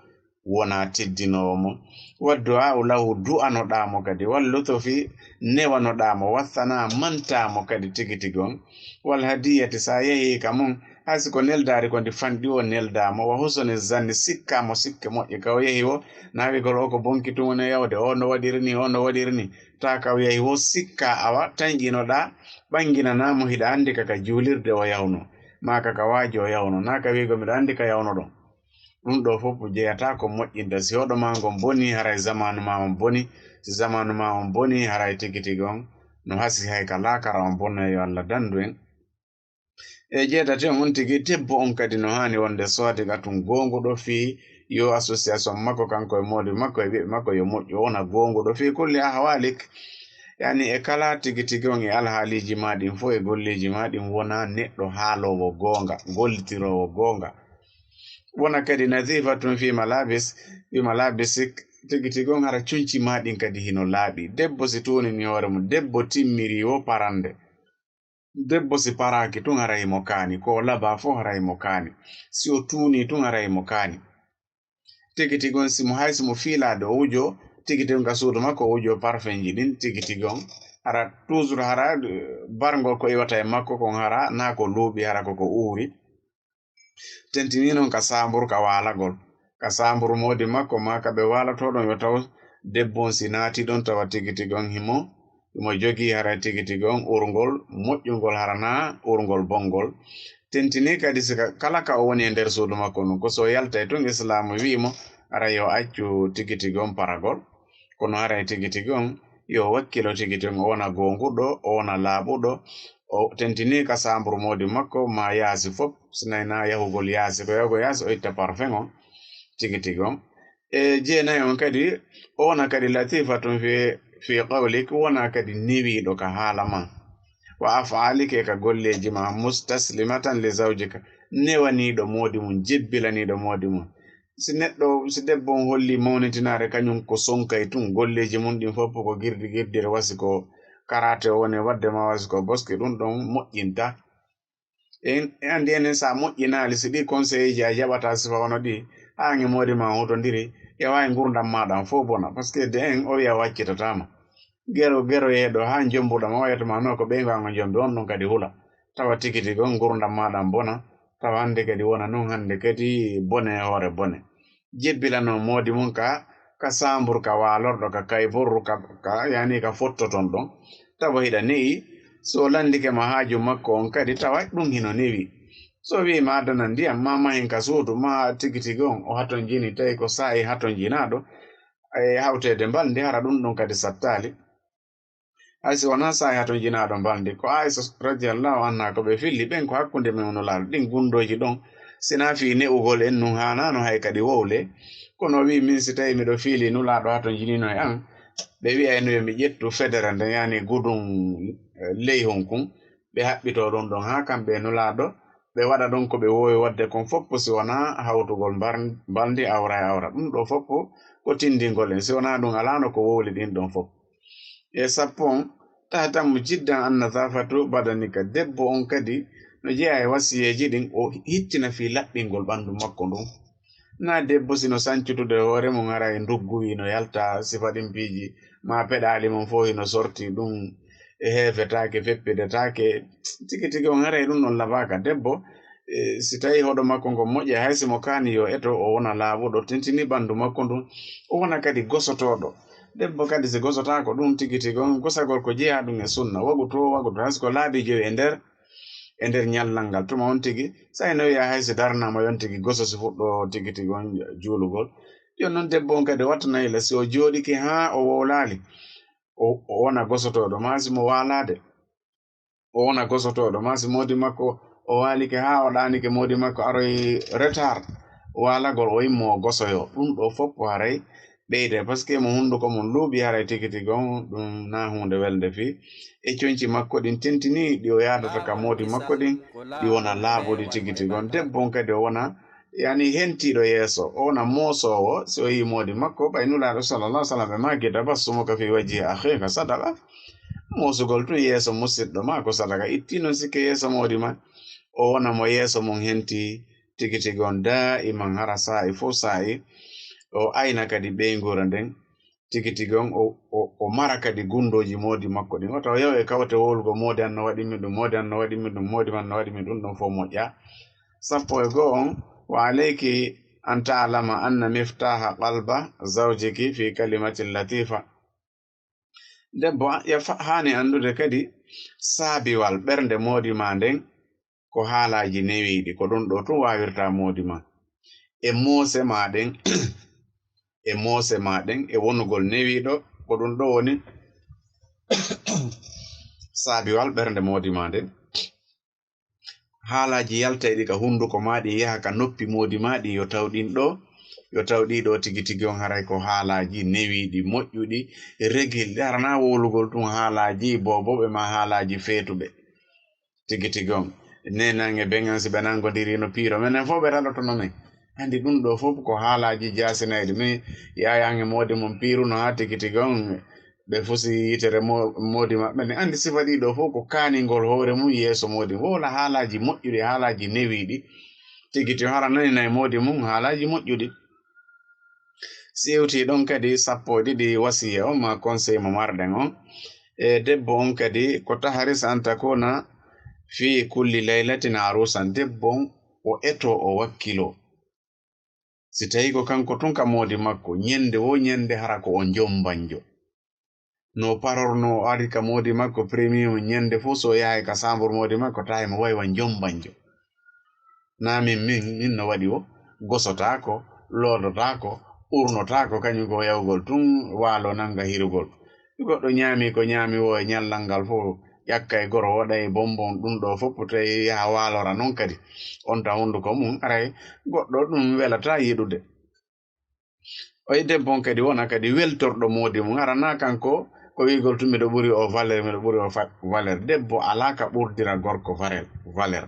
wona teddinoowo mo. Wa du'a'u lahu, du'anoɗaa mo kadi, wal lutufi, newanoɗaa mo, wa thana, mantaa mo kadi tigi tigi on, wal hadiyati, sa yehi ka mum, hay si ko neldaari ko ndi fanɗi o neldaa mo, wa husni zanni, sikkaa mo sikke moƴƴe ka o yehi o, naa wi'gol o ko bonki tun woni e yawde, o no waɗiri ni, o no waɗiri ni, taa ka o yehi o sikkaa, awa tanƴinoɗaa, ɓanginanaa mo, hiɗa anndi ka ka juulirde o yawno, maa ka ka waaji o yawno, naa ka wi'gol miɗo anndi ka yawnoɗon. Ɗum ɗoo fof jeyataa ko moƴƴinta. Si hoɗo maa ngon bonii, haray zamaanu maa on bonii. Si zamaanu maa on bonii, haray tigi tigi on no hasii hay ka laakara on bonnay, yo Allah danndu en. E jeetati on, on tigi debbo on kadi no haani wonde swaadiqatun, goonguɗo fii yo association makko, kanko e moodi makko e ɓiɓɓe makko yo moƴƴu, o wona goonguɗo fii kulli ahwaalik. Yaani e kala tigi tigi on e alhaaliiji maa ɗin fof e golleeji maa ɗin, wona neɗɗo haaloowo goonga, gollitiroowo goonga. Wona kadi nadhifatun fi malabis, fi malabisik, tigi tigi on hara conci maa ɗin kadi hino laaɓi. Debbo si tuunini hoore mum, debbo timmiri wo parande. Debbo si paraaki tun hara himo kaani, ko o labaa fof hara himo kaani. Si o tuuni tun hara himo kaani. Tigi tigi on si mo hay si mo fiilaade o wujo, tigi tigi on ka suudu makko o wujo parfenji ɗin, tigi tigi on. Hara toujours hara, eh, barngol ko iwata e makko kon hara, naa ko luuɓi hara ko ko uuri. Tentini non ka saambur ka waalagol. Ka saambur moodi makko maa ka ɓe waalotoo ɗon yo taw debbo on si naati ɗon tawa tigi tigi on himo, himo jogii haray tigi tigi on urngol moƴƴungol hara naa urngol bonngol. Tentini kadi si ka, kala ka o woni e nder suudu makko ndun, ko si o yaltay tun Islaamu wi'i mo, haray yo accu tigi tigi on paragol. Kono haray tigi tigi on, yo wakkilo tigi tigi on, o wona goonguɗo, o wona laaɓuɗo, o tentini ka saambur moodi makko, maa yaasi fof, si nay naa yahugol yaasi, ko yahugol yaasi, o itta parfum on, tigi tigi on. E jeenayi on kadi, o wona kadi latifatun fi, fi qawlik, wona kadi newiiɗo ka haala ma. Wa af'aliki, ka golleeji ma, mustaslimatan li zawjika, newaniiɗo moodi mum, jebbilaniiɗo moodi mum. Si neɗɗo, si debbo on holli mawnitinaare, kañum ko sonkay tun, golleeji mum ɗin fof ko girdi girdire, wasi ko karate o woni waɗde ma, wasi ko boski, ɗum ɗon moƴƴinta. En, en anndi enen, so a moƴƴinaali, si ɗi conseilleji a jaɓata sifa hono ɗi, haa nge moodi ma hutondiri, e waawi ngurdam maaɗa on fof bona, parce que de en o wiya o accitataama. Gero, gero yeeɗo haa jombuɗa ma, o wiyata ma no ko ɓeyngu an o jombi, on ɗon kadi hula. Tawa tigi tigi on ngurdam maaɗa on bona, tawa hannde kadi wona non, hannde kadi bone e hoore bone. Jebbilano moodi mum ka, ka saambur, ka waalorɗo, ka kayborru, ka, ka, yani ka fottoton ɗon. Tawa hiɗa ne'i, so landike ma haaju makko on kadi, tawa ɗum hino newi. So wi'i ma adana ndiyam, ma mahin ka suudu, ma tigi tigi on, o hatonjini, tawi ko saa'i hatonjinaaɗo, e hawteede mbalndi, hara ɗum ɗon kadi sattaali. Hay si wonaa saa'i hatonjinaaɗo mbalndi, ko Aisha radiyallahu anha ko ɓe filli ɓen ko hakkunde men Nulaaɗo, ɗin gundooji ɗon, sinaa fii ne'ugol en nun haanaano hay kadi wowle. Kono o wi'i, min si tawi miɗo fiili Nulaaɗo hatonjinino e an, ɓe wi'ayno yo mi ƴettu federe nden, yani gudun, eh, leyhun kun, ɓe haɓɓitoo ɗum ɗon haa kamɓe e Nulaaɗo, ɓe waɗa ɗon ko ɓe woowi waɗde kon fof, si wonaa hawtugol mbar-, mbalndi awra e awra. Ɗum ɗo fof ko tindingol en, si wonaa ɗum alaano ko wowli ɗin ɗon fof. E sappo on, tahtamu jiddan an nadhafatu badanika, debbo on kadi no jeyaa e wasiyeeji ɗin, o hittina fii laɓɓingol ɓandu makko ndun. Naa debbo si no sancutude hoore mum, hara e nduggu wi no yalta, sifa ɗin piiji, maa peɗaali mum fof hino sorti, ɗum e heefetaake, feppidetaake, tigi tigi on haray ɗum ɗon labaaka. Debbo, e, si tawi hoɗo makko ngon moƴƴa, hay si mo kaani yo eto, o wona laaɓuɗo, tintini ɓandu makko ndun, o wona kadi gosotooɗo. Debbo kadi si gosotaako ɗum tigi tigi on, gosagol ko jeyaa ɗum e sunna, wagu to, wagu to, hay si ko laabi jowi e nder, e nder ñallal ngal. Tuma on tigi, so a no wiya hay si darnaama yon tigi goso si fuɗɗo tigi tigi on juulugol. Yon noon debbo on kadi wattana ila si o jooɗike haa o wowlaali, o, o wona gosotooɗo, maa si mo waalaade, o wona gosotooɗo, maa si moodi makko o waalike haa o ɗaanike moodi makko aroy retard waalagol, o immo o gosoyo. Ɗum ɗo fof haray ɓeyde, parce que mo hunnduko mum luuɓi haray tigi tigi on, ɗum na huunde welde fii. E coñci makko ɗin tentini ɗi o yaadata ka moodi makko ɗin, ɗi wona laaɓuɗi tigi tigi on. Debbo on kadi o wona, yani, hentiiɗo yeeso, o wona moosoowo. Si o yii moodi makko, ɓay Nulaaɗo sallallahu alaihi wasallam ɓe maaki: "Tabassumuka fi wajhi akhika sadaqa." Moosugol tun yeeso musiɗɗo ma ko sadaka. Itti non sikke yeeso moodi ma, o wona mo yeeso mum henti tigi tigi on daa'iman, hara saa'i fof saa'i. O ayna kadi ɓeynguure nden tigi tigi on, o, o, o mara kadi gundooji moodi makko ɗin. O tawa yaw e kawte wowlugo: "Moodi an no waɗi mi ɗum, moodi an no waɗi mi ɗum, moodi man no waɗi mi ɗum", ɗum fof moƴƴa. Sappo e go'o on, "Wa alayki an ta'lama anna miftaha qalba zawjiki fi kalimatin latifa." Debbo, a, ya fa-, haani anndude kadi saabiwal ɓernde moodi ma nden ko haalaaji newiiɗi, ko ɗum ɗo tun waawirta moodi ma. E moose ma ɗen, e moose ma ɗen, e wonugol newiiɗo, ko ɗum ɗo woni saabiwal ɓernde moodi ma nden. Haalaaji yaltayɗi ka hunnduko ma ɗin yaha ka noppi moodi ma ɗin, yo taw ɗin ɗo, yo taw ɗi ɗo tigi tigi on haray ko haalaaji newiiɗi, moƴƴuɗi, regilɗi, hara na wowlugol tun haalaaji boobooɓe ma haalaaji feetuɓe. Tigi tigi on, nenan e ben an si ɓe nangodiri no piiro, menen fof ɓe raɗotono men. Andi ɗum ɗo fof ko haalaaji jaasinayɗi. Mi yaayaange moodi mum piiruno haa tigi tigi on, ɓe fusi yitere mo-, moodi maɓɓe nden. Andi sifa ɗi ɗo fof ko kaaningol hoore mum yeeso moodi. Wowla haalaaji moƴƴuɗi, haalaaji newiiɗi. Tigi tigi hara naninay moodi mum haalaaji moƴƴuɗi. Si iwti ɗon kadi sappo e ɗiɗi wasiya on ma conseil mo marɗen on. E debbo on kadi ko tahris an takuna fi kulli laylatin arusan. Debbo on o eto o wakkilo. Si tawi ko kanko tun ka moodi makko, ñande wo ñande hara ko o jombanjo. No parorno o ari ka moodi makko premier ñande fof, so yahay ka sambur moodi makko, tawi mo waywa jombanjo. Na min, min, min no waɗi o, gosotaako, loodotaako, urnotaako, kañum ko yawgol tun, waalo nanga hirugol. Goɗɗo ñaami ko ñaami wo e ñallal ngal fof, ƴakka e goro, waɗa e bonbon, ɗum ɗo fof tawi yaha waalora noon kadi. On tan hunnduko mum, aray goɗɗo ɗum welata yiɗude. Oye debbo on kadi wona kadi weltorɗo moodi mum. Hara na kanko ko wi'gol tun miɗo ɓuri o valeur, miɗo ɓuri o fa-, valeur. Debbo alaa ka ɓurdira gorko valeur, valeur.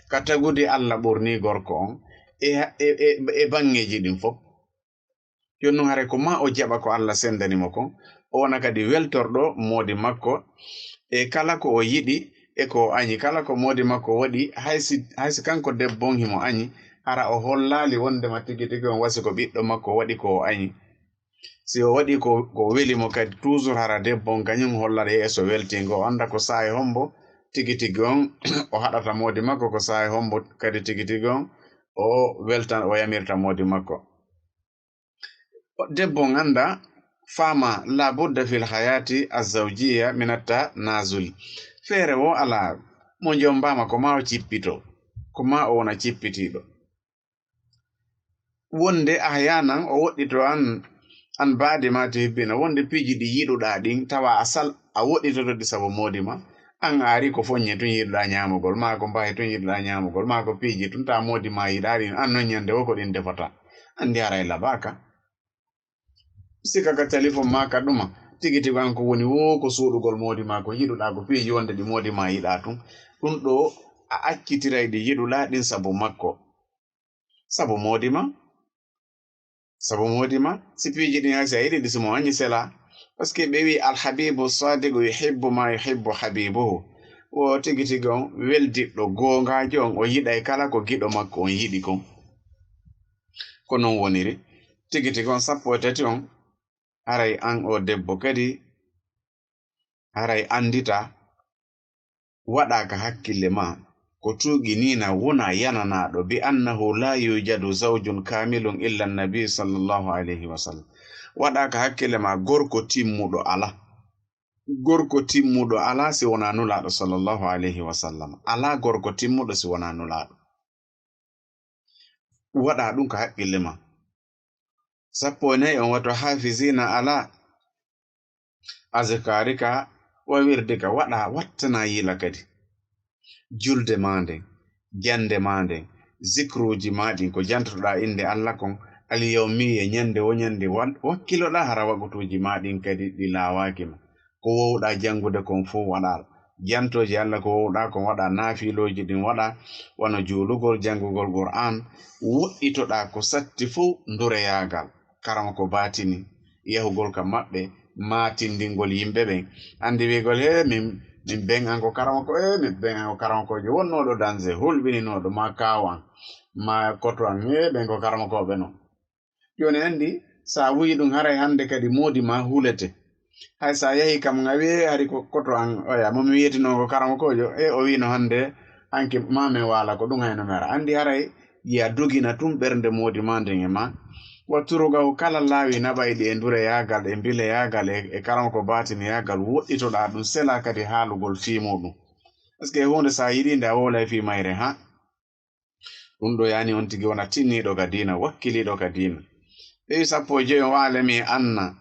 Ka tagudi Allah ɓurni gorko on e, e, e, e baŋŋeeji ɗin fof. Jooni non haray ko ma o jaɓa ko Allah senndani mo kon, o wona kadi weltorɗo moodi makko e kala ko o yiɗi e ko o añi. Kala ko moodi makko waɗi, hay si, hay si kanko debbo on himo añi, hara o hollaali wonndema tigi tigi on wasi ko ɓiɗɗo makko waɗi ko o añi. Si o waɗi ko, ko weli mo kadi, toujours hara debbo on kañum hollata yeeso weltingo, o annda ko saa'i hombo tigi tigi on o haɗata moodi makko, ko saa'i hombo kadi tigi tigi on o weltan, o yamirta moodi makko. Debbo on annda, faama, la budda fil hayati azawjiya min at-tanazul. Feere wo alaa, mo jombaama ko ma o cippito, ko ma o wona cippitiiɗo. Wonde ahyanan o woɗɗito an, an baade ma to hebbina, wonde piiji ɗi yiɗuɗaa ɗin, tawa a sal-, a woɗɗitoto ɗi sabu moodi ma. An a ari ko foññe tun yiɗuɗaa ñaamugol, maa ko mbaahi tun yiɗuɗaa ñaamugol, maa ko piiji tun, ta moodi ma yiɗaa ɗin, an non ñande wo ko ɗin defata. Anndi haray labaaka. Sika ka telefon ma ka ɗuma, tigi tigi an ko woni wo ko suuɗugol moodi ma, ko yiɗuɗaa, ko piiji wonde ɗi moodi ma yiɗaa tun. Ɗum ɗo a accitiray ɗi yiɗuɗaa ɗin sabu makko. Sabu moodi ma. Sabu moodi ma, si piiji ɗin hay si a yiɗi ɗi, si mo añi sela. Parce que ɓe wi, "Al habibu sadiqu yuhibbu ma yuhibbu habibuhu." Wo tigi tigi on weldiɗɗo goongaajo on, o yiɗay kala ko giɗo makko on yiɗi kon. Ko non woniri. Tigi tigi on sappo e tati on, haray an o debbo kadi, haray anndita, waɗa ka hakkille ma, ko tuuqiniina wona yananaaɗo, bi annahu la yujadu zawjun kamilun illa nabi sallallahu alayhi wa sallam. Waɗa ka hakkille ma, gorko timmuɗo ala. Gorko timmuɗo alaa si wonaa Nulaaɗo, sallallahu alayhi wa sallam. Alaa gorko timmuɗo si wonaa Nulaaɗo. Waɗa ɗum ko haqqille ma. Sappo e nayi on, wato hafizina ala azkarika wa wirdika, waɗa, wattana yila kadi. Julde ma nden, jannde ma nden, zikruuji ma ɗin, ko jantoɗaa innde Alla kon, alyawmiya, ñannde wo ñannde, wa-, wakkiloɗaa hara waqutuuji ma ɗin kadi ɗi laawaaki ma. Ko wowɗaa janngude kon fof waɗaa. Jantooji Alla ko wowɗaa kon waɗaa, naafilooji ɗin waɗaa, wano juulugol, janngugol Qur'aan, woɗɗitoɗaa ko satti fof ndureyaagal. Karamoko baatini, yahugol ka maɓɓe, maatindingol yimɓe ɓen. Anndi wi'gol, "He, min, min ben an ko karamoko, he, min ben an ko karamokoojo wonnooɗo danse, hulɓininooɗo, ma kaaw an, ma koto an, he, ɓen ko karamokooɓe non." Jooni anndi, so a wii ɗum, haray hannde kadi moodi ma hulete. Hay so a yahii kam, a wii, "He, hari ko koto an oya, mo mi wiyetinoo ko karamokoojo, e o wiino hannde, hanki ma min waala ko ɗum hayno mi ara." Anndi haray ya dogina tun ɓernde moodi ma nden e ma. Watturugahu kala laawi naɓayɗi e ndureyaagal, e mbileyaagal, e, e karamoko baatiniyaagal, woɗɗitoɗaa ɗum, selaa kadi haalugol fii muuɗum. Parce que huunde so a yiɗii nde, a wowlay fii mayre, ha? Ɗum ɗo yaani on tigi wona tinniiɗo ka diina, wakkiliiɗo ka diina. Ɓe wi sappo e jowi on, "Wa'lami anna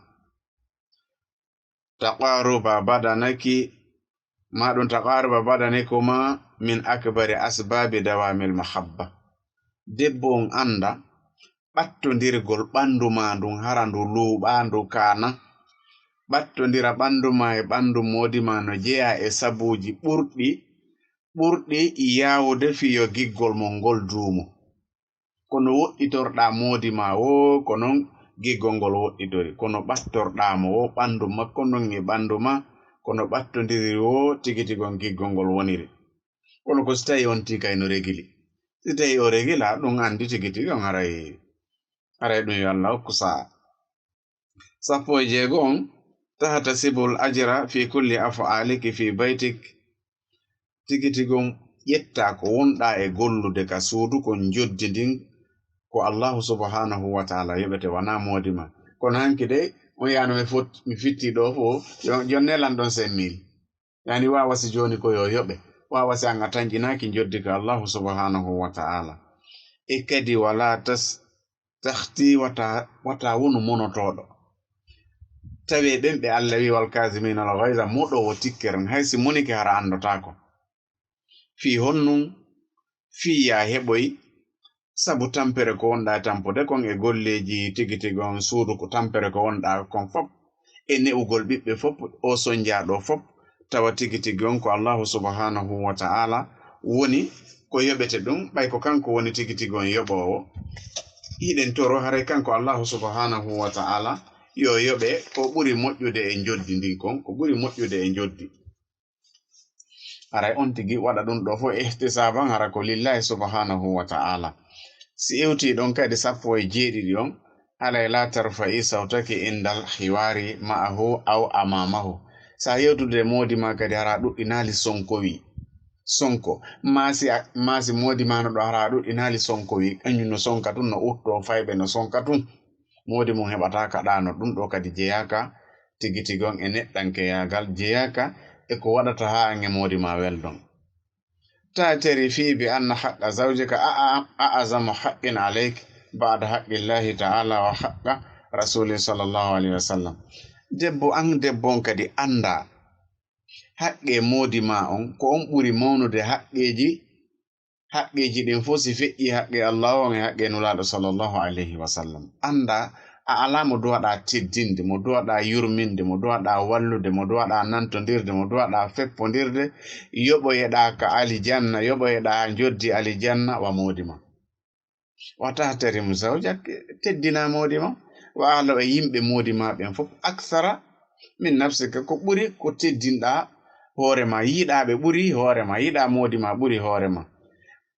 taqaruba badanaki, ma ɗum taqaruba badanikuma min akbari asbabi dawamil mahabba." Debbo on annda ɓattondirgol ɓanndu ma ndun, hara ndu luuɓaa, ndu kaana. Ɓattondira ɓanndu ma e ɓanndu moodi ma no jeyaa e sabuuji ɓurɗi, ɓurɗi yaawude fii yo giggol mon ngol duumo. Kono woɗɗitorɗaa moodi ma woo, ko non giggol ngol woɗɗitori. Kono ɓattorɗaa mo woo, ɓanndu makko non e ɓanndu ma, kono ɓattondiri woo, tigi tigi on giggol ngol woniri. Kono ko si tawii on tii kay no regili. Si tawii o regilaa, ɗum anndi tigi tigi on haray, haray ɗum yo Alla hokku sa'a. Sappo e jeego on, "Tahtasibul ajra fi kulli af'aliki fi baytik." Tigi tigi on ƴettaa ko wonɗaa e gollude ka suudu kon, njoddi ndin ko Allahu subhanahu wa ta'ala yoɓete, wanaa moodi ma. Kono hanki de, on yaano mi fot-, mi fitti ɗo fof, yo, yo nelan ɗon cinq mille. Yani, waawa si jooni ko yo yoɓe, waawa si an a tanƴinaaki njoddi ka Allahu subhanahu wa ta'ala. E kadi wala tas-, tahti, wata, wata wonu monotooɗo. Tawee ɓen ɓe Alla wi, "Wal kaazimiina al ghayza", moɗoowo tikkere, hay si monike hara anndotaako. Fii honnun? Fii yaa heɓoy sabu tampere ko wonɗaa e tampude kon e golleeji tigi tigi on, suudu ko tampere ko wonɗaa kon fop, e ne'ugol ɓiɓɓe fop, o sonjaaɗo fop, tawa tigi tigi on ko Allahu subhanahu wa ta'ala woni ko yoɓete ɗum, ɓay ko kanko woni tigi tigi on yoɓoowo. Hiɗen toro haray kanko Allahu subhanahu wa ta'ala yo yoɓe ko ɓuri moƴƴude e njoddi ndin kon, ko ɓuri moƴƴude e njoddi. Haray on tigi waɗa ɗum ɗo fof ihtisaban, hara ko lillahi subhanahu wa ta'ala. Si iwti ɗon kadi sappo e jeeɗiɗi on, alay la tarfa'i sawtaki indal hiwari ma'ahu aw amamahu. Sa yewtude moodi ma kadi hara ɗuɗɗinaali sonkowi. Sonko. Maasi a-, maasi moodi ma no ɗo hara ɗuɗɗinaali sonkowi. Kañum no sonka tun, no utto fayɓe no sonka tun. Moodi mum heɓata kaɗano. Ɗum ɗo kadi jeyaaka tigi tigi on e neɗɗankeyaagal, jeyaaka e ko waɗata haa an e moodi ma weldon. Ta'tarifi bi anna haqqa zawjika a-, a-, a'zamu haqqin alayk ba'da haqqillahi ta'ala wa haqqa rasuli sallallahu alayhi wa sallam. Debbo an, debbo on kadi annda haqqe moodi ma on, ko on ɓuri mawnude haqqeeji, haqqeeji ɗin fof si feƴƴi haqqe Allahu on e haqqe Nulaaɗo sallallahu alayhi wa sallam. Annda a alaa mo duwaɗaa teddinde, mo duwaɗaa yurminde, mo duwaɗaa wallude, mo duwaɗaa nantondirde, mo duwaɗaa feppondirde, yoɓoyeɗaa ka alijanna, yoɓoyeɗaa njoddi alijanna wa moodi ma. Wa tahtarim zawjak, teddina moodi ma, wa ahlo e yimɓe moodi ma ɓen fof, aksara min nafsika, ko ɓuri ko teddinɗaa hoore ma, yiɗaa ɓe ɓuri hoore ma, yiɗaa moodi ma ɓuri hoore ma,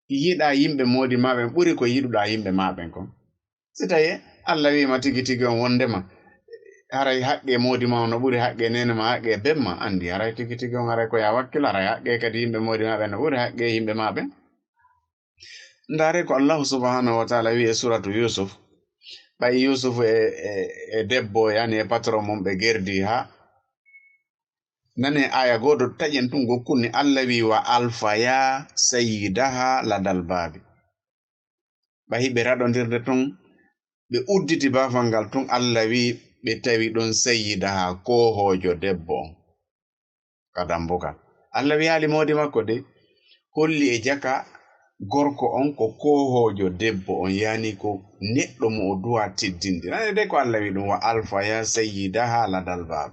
yiɗaa yimɓe moodi ma ɓen ɓuri ko yiɗuɗaa yimɓe ma ɓen kon. Si tawii Alla wiima tigi tigi on wondema haray haqqe moodi ma on no ɓuri haqqe neene ma, haqqe ben ma, anndi haray tigi tigi on haray ko ya wakkil, haray haqqe kadi yimɓe moodi ma ɓen no ɓuri haqqe yimɓe ma ɓen. Ndaare ko Allahu subhanahu wa ta'ala wi'i e suratu Yusuf, ɓay Yusuf e, e, e debbo, yani e patron mum, ɓe gerdi haa, Nane aya gooto taƴen tun gokkunni, Allah wi, "Wa alfa ya sayyidaha ladal baabi." Ɓahi ɓe raɗondirde tun, ɓe udditi baafal ngal tun, Allah wi, ɓe tawi ɗon sayyidaha, koohoojo debbo on. Ka dambugal. Allah wiyaali moodi makko de, holli e jaka gorko on ko koohoojo debbo on, yani ko neɗɗo mo o duwa teddinde. Nane de ko Allah wi ɗum, "Wa alfa ya sayyidaha ladal baab."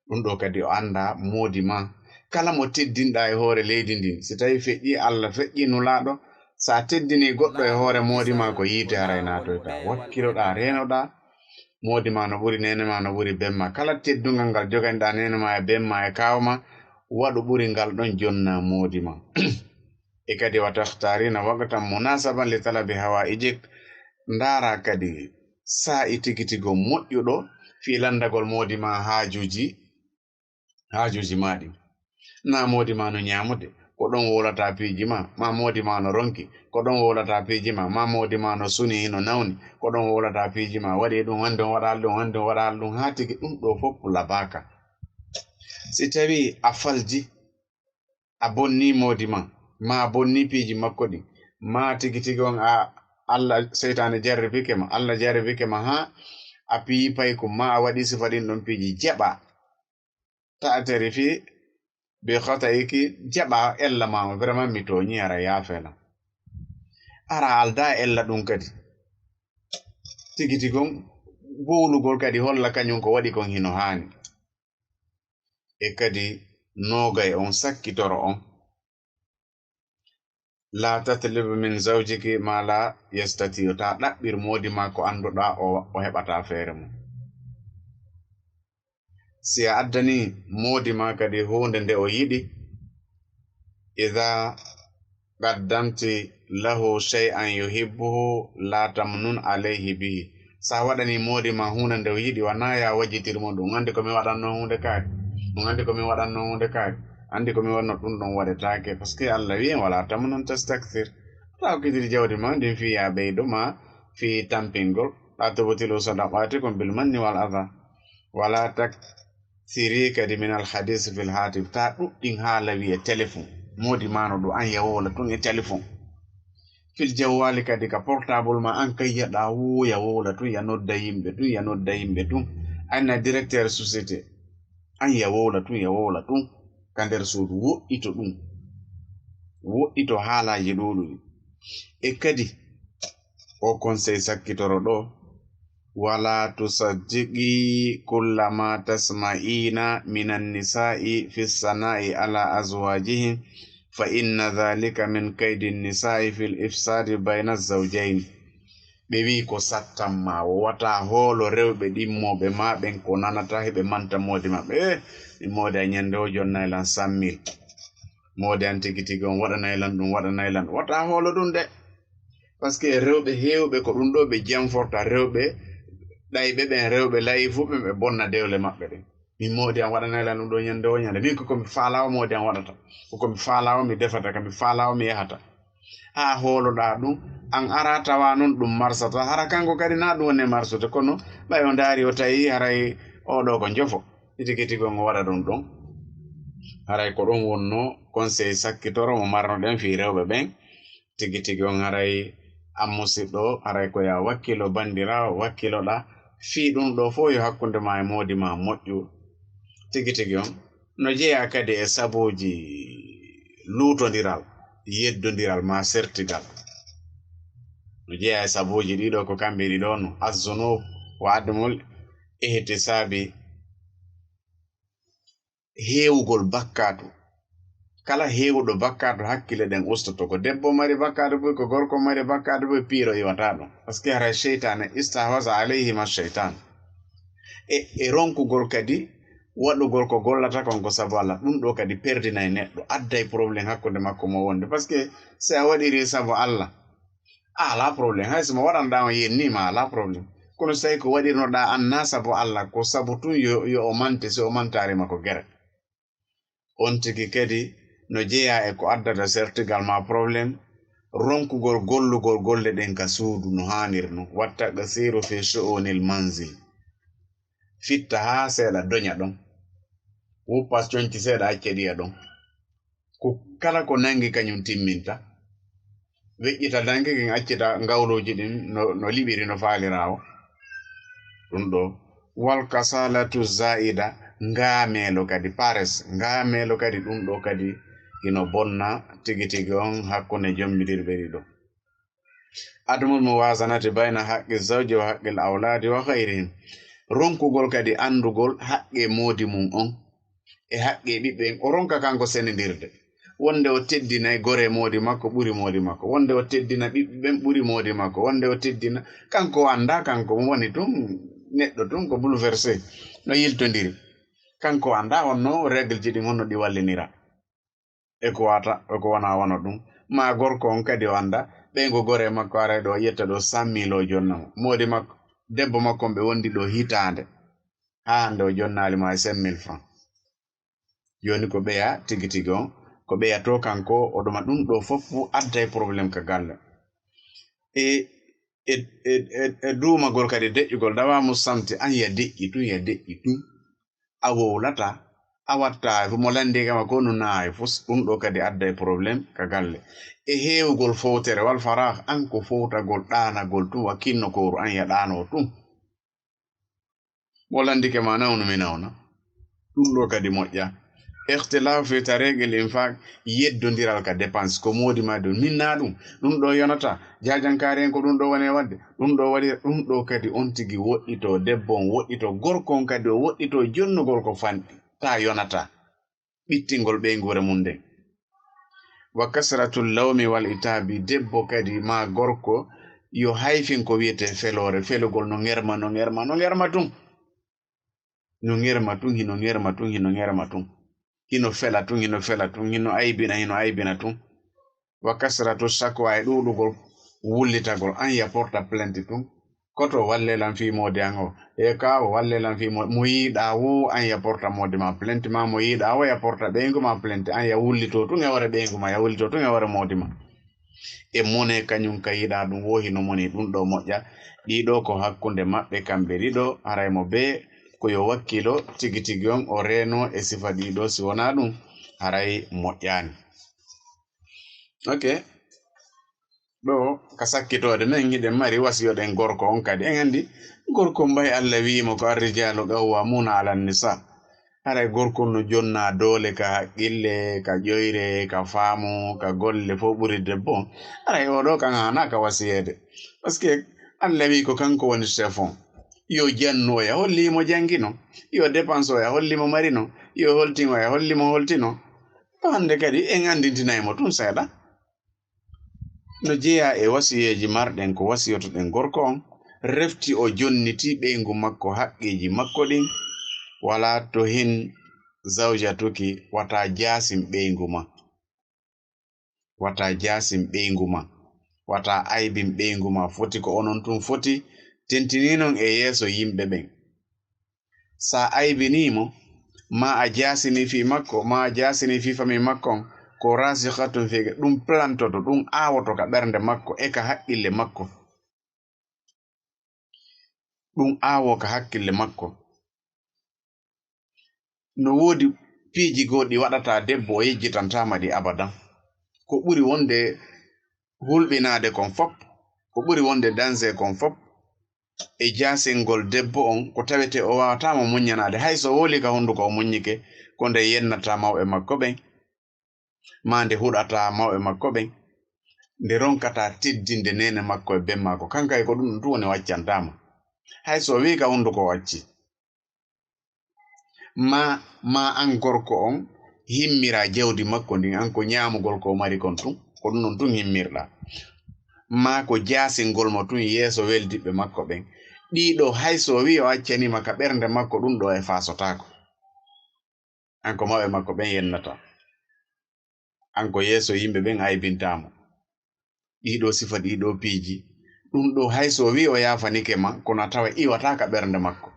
Ɗum ɗo kadi o annda moodi ma. Kala mo teddinɗa e hoore leydi ndin, si tawi feƴƴi Allah, feƴƴi Nulaaɗo, sa teddini goɗɗo e hoore moodi ma, ko yiite haray naatoyta. Wakkiloɗa, reenoɗa, moodi ma no ɓuri neene ma, no ɓuri ben ma. Kala teddungal ngal joganiɗa neene ma e ben ma e kaaw ma, waɗu ɓuri ngal ɗon, jonna moodi ma. E kadi, "Wa takhtarina waqtan munasaban li talabi hawaijik." Ndaara kadi saa'i tigi tigo moƴƴuɗo fii lanndagol moodi ma haajuuji, haajuuji ma ɗin. Na moodi ma no ñaamude, ko ɗon wowlata piiji ma, ma moodi ma no ronki, ko ɗon wowlata piiji ma, ma moodi ma no suni, no nawni, ko ɗon wowlata piiji ma, waɗi ɗum, wonde on waɗaali ɗum, wonde on waɗaali ɗum, haa tigi ɗum ɗo fof labaaka. Si tawi a falji, a bonni moodi ma, ma a bonni piiji makko ɗin, ma tigi tigi on a, Allah, seytaane jarribike ma, Allah jarribike ma haa a piyi paykum, ma a waɗi sifa ɗin ɗon piiji, jaɓa. Ta'tarifi bi khata'iki, jaɓa ella ma, vraiment mi tooñi, hara yaafe lan. Hara alda ella ɗum kadi. Tigi tigi on, bowlugol kadi holla kañum ko waɗi kon hino haani. E kadi noogay on, sakkitoro on. La tatlib min zawjiki ma la yastati'u. Ta ɗaɓɓir moodi ma ko annduɗa o, o heɓata feere mum. Si a addani moodi ma kadi huunde nde o yiɗi, idha qaddamti lahu shay'an yuhibbuhu la tamnun alayhi bihi. Sa waɗani moodi ma huunde nde o yiɗi, wona ya wajjitir mo ɗum. Anndi ko mi waɗanno huunde kaari. Ɗum anndi ko mi waɗanno huunde kaari. Anndi ko mi waɗno ɗum ɗon waɗetaake. Parce que Allah wi'i, "Wala tamnun tastakthir." Ta okkitir jawdi ma ndin fii ya ɓeydo ma fii tampingol. "La tubtilu sadaqatikum bil manni wal adha." Wala takthiri kadi min al hadith fil hatif. Ta ɗuɗɗin haala wi e telefon. Moodi ma no ɗo an ya wowla tun e telefon. Fil jawwali kadi ka portable ma an kay yaɗa wo ya wowla tun ya nodda yimɓe tun ya nodda yimɓe tun. An na directeur société. An ya wowla tun ya wowla tun. Ka nder suudu woɗɗito ɗum. Woɗɗito haalaaji ɗuuɗuɗi. E kadi o conseil sakkitoro ɗo, wala tusaddiqi kulla ma tasma'ina minan nisa'i fi sana'i ala azwajihim, fa inna dhalika min kaydi nisa'i fil ifsadi bayna zawjayn. Ɓe wi'i ko sattan ma, wata hoolo rewɓe ɗimmooɓe ma ɓen ko nanata heɓe manta moodi maɓɓe. Eh, mi moodi a ñande o jonnay lan cent mille. Moodi an tigi tigi on waɗanay lan ɗum, waɗanay lan. Wata hoolo ɗum de. Parce que rewɓe heewɓe ko ɗum ɗo ɓe janforta, rewɓe ɗayɓe ɓen, rewɓe layifuɓe ɓe bonna dewle maɓɓe ɗen. Min moodi an waɗanay lan ɗum ɗo ñande o ñande. Min ko ko mi faala o moodi an waɗata. Ko ko mi faala o mi defata, ka mi faala o mi yahata. Haa hooloɗaa ɗum, an ara tawa non ɗum marsata. Hara kanko kadi na ɗum woni e marsude, kono ɓay o ndaari o tawi haray o ɗo ko njofo. Tigi tigi on o waɗa ɗum ɗon. Haray ko ɗum wonno conseil sakkitoro mo marnoɗen fii rewɓe ɓen. Tigi tigi on haray an musiɗɗo, haray ko ya wakkilo bandiraawo, wakkiloɗaa fii ɗum ɗo fof yo hakkunde ma e moodi ma moƴƴu. Tigi tigi on no jeyaa kadi e sabuuji luutondiral, yeddondiral ma sertigal. No jeyaa e sabuuji ɗiɗo ko kamɓe ɗiɗo no, azzunub wa admul ihtisabi, heewugol bakkaatu. Kala heewuɗo bakkaatu, hakkile ɗen ustoto. Ko debbo mari bakkaatu buy, ko gorko mari bakkaatu buy, piiro iwata ɗum. Parce que haray seytaane, istahwaza alayhima seytaan. E, e ronkugol kadi waɗugol ko gollata kon ko sabu Allah. Ɗum ɗo kadi perdinay neɗɗo, adday problème hakkunde makko mo wonde. Parce que si a waɗiri sabu Allah, a alaa problème. Hay so mo waɗanɗaa on yenni ma, alaa problème. Kono so tawi ko waɗirnoɗaa an na sabu Allah, ko sabu tun yo, yo o mante, si o mantaari ma ko gere. On tigi kadi no jeyaa e ko addata sertigal ma problème, ronkugol gollugol golle ɗen ka suudu no haanir non. Watta qasiru fi shu'unil manzil. Fitta haa seeɗa doña ɗon. Wuppas coñci seeɗa, acce ɗiya ɗon. Ko kala ko nanngi kañum timminta. Weƴƴita danki kin, accita ngawluuji ɗin no, no liɓiri, no faaliraawo. Ɗum ɗo. Wal kasalatu zaida, ngaameelo kadi, pares, ngaameelo kadi, ɗum ɗo kadi ino bonna tigi tigi on hakkunde jombidirɓe ɗiɗo. Adamul muwazanati bayna haqqi zawji wa haqqil awladi wa ghayrihim. Ronkugol kadi anndugol haqqe moodi mum on e haqqe ɓiɓɓe en. O ronka kanko senindirde. Wonde o teddinay gore moodi makko ɓuri moodi makko. Wonde o teddina ɓiɓɓe ɓen ɓuri moodi makko. Wonde o teddina, kanko o annda, kanko mo woni tun neɗɗo tun ko bouleversé, no yiltondiri. Kanko o annda honno règle ji ɗin honno ɗi wallinira. E ko wata, e ko wona wano ɗum. Ma gorko on kadi o annda, ɓeyngu gore makko aray ɗo, yetta ɗo cent mille o jonna mo. Moodi makko, debbo makko on ɓe wondi ɗo hitaande. Haa hannde o jonnaali mo hay cinq mille francs. Jooni ko ɓeya tigi tigi on, ko ɓeya to kanko, o ɗuma ɗum ɗo fof adday problème ka galle. E, e, e, e, e duumagol kadi deƴƴugol, dawa mo samti, an ya deƴƴi tun, ya deƴƴi tun. A wowlata, a watta hay fof, mo lanndi kama ko no na hay fof, ɗum ɗo kadi adday problème ka galle. E heewugol fowtere, wal farah, an ko fowtagol, ɗaanagol tun, wa kinno kooru, an ya ɗaano tun. Mo lanndike ma nawnu mi nawna. Ɗum ɗo kadi moƴƴa. Ikhtilaf fi tariqil infaq, yeddondiral ka dépense, ko moodi ma ɗum. Min na ɗum, ɗum ɗo yonata. Jaajankaari en ko ɗum ɗo woni e waɗde. Ɗum ɗo waɗi, ɗum ɗo kadi on tigi woɗɗito, debbo on woɗɗito, gorko on kadi o woɗɗito jonnugol ko fanɗi. Ta yonata. Ɓittingol ɓeynguure mum nden. Wa kasratul lawmi wal itaabi, debbo kadi ma gorko yo hayfin ko wiyetee feloore, felugol no ŋerma, no ŋerma, no ŋerma tun. No ŋerma tun, hino ŋerma tun, hino ŋerma tun. Hino fela tun, hino fela tun, hino aybina, hino aybina tun. Wa kasratu shakwa, e ɗuuɗugol wullitagol, an ya porta plainte tun. Koto walle lan fii moodi an o. E ka o walle lan fii mo, mo yiɗa wo an ya porta moodi ma plainte ma, mo yiɗa wo ya porta ɓeyngu ma plainte, an ya wullito tun e hoore ɓeyngu ma, ya wullito tun e hoore moodi ma. E mone kañum ka yiɗa ɗum wo hino moni ɗum ɗo moƴƴa. Ɗiɗo ko hakkunde maɓɓe kamɓe ɗiɗo, haray mo be ko yo wakkilo tigi tigi on o reeno e sifa ɗiɗo, si wona ɗum haray moƴƴaani. Ok. Ɗo ka sakkitoode men hiɗen mari wasiyoɗen gorko on kadi. En anndi gorko mbay Allah wi'i mo ko arrijalu qawwamuna ala nisa. Haray gorko no jonna doole ka haqqille, ka ƴoyre, ka faamu, ka golle fof ɓuri debbo on. Haray o ɗo kan haana ka wasiyeede. Parce que Allah wi'i ko kanko woni chef on. Yo jannu o ya holli mo jangino. Yo dépense o ya holli mo marino. Yo holtin o ya holli mo holtino. To hannde kadi en anndintinay mo tun seeɗa. No jeyaa e wasiyeeji marɗen ko wasiyotoɗen gorko on, refti o jonniti ɓeyngu makko haqqeeji makko ɗin, wala to hin zawjatuki, wata jaasin ɓeyngu ma. Wata jaasin ɓeyngu ma. Wata aybin ɓeyngu ma. Foti ko onon tun foti tentininon e yeeso yimɓe ɓen. Sa aybinii mo, ma a jaasini fii makko, ma a jaasini fii famii makko on, ko rasikhatun fi, ɗum plantoto, ɗum aawoto ka ɓernde makko e ka haqqille makko. Ɗum aawo ka hakkille makko. No woodi piiji goo ɗi waɗata debbo o yejjitantaama ɗi abadan. Ko ɓuri wonde hulɓinaade kon fop, ko ɓuri wonde danger kon fop, e jaasingol debbo on, ko tawete o waawataa mo muññanaade, hay so wowli ka hunnduko o muññike, ko nde yennata mawɓe makko ɓen, maa nde huɗata mawɓe makko ɓen, nde ronkata teddinde neene makko e ben makko. Kankay ko ɗum ɗum tun woni o accantaama. Hay so o wi'i ka hunnduko o acci. Ma, ma an gorko on himmira jawdi makko ndin, an ko ñaamugol ko o mari kon tun, ko ɗum ɗon tun himmirɗa. Ma ko jaasingol mo tun yeeso weldiɓɓe makko ɓen. Ɗiɗo, hay so o wi'i o accaniima ka ɓernde makko, ɗum ɗo e faasotaako. An ko mawɓe makko ɓen yennata. An ko yeeso yimɓe ɓen aybintaa mo. Ɗiɗo sifa, ɗiɗo piiji. Ɗum ɗo hay so o wi'i o yaafanike ma, kono a tawa iwataa ka ɓernde makko.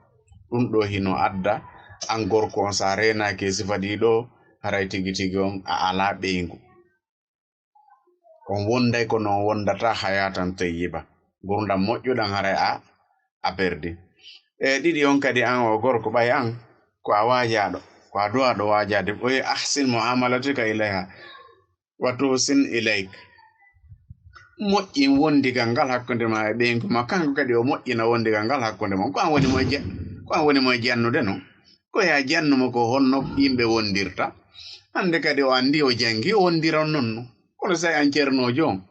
Ɗum ɗo hino adda an gorko on, sa reenaaki e sifa ɗiɗo, haray tigi tigi on a alaa ɓeyngu. On wonday kono on wondata hayatan tayyiba. Ngurdam moƴƴuɗam haray a, a perdi. E ɗiɗi on kadi an o gorko ɓay an ko a waajaaɗo. Ko a duwa ɗo waajaade, o wiya, "Ahsin mu'amalatika ilayha, wa tuhsin ilayk." Moƴƴin wondigal ngal hakkunde ma e ɓeyngu ma, kanko kadi o moƴƴina wondigal ngal hakkunde mon. Ko an woni mo e je-, ko an woni mo e jannude noon. Ko ya jannu mo ko honno yimɓe wondirta. Hannde kadi o anndi, o janngi, o wondiran noon no. Kono so an ceernoojo on,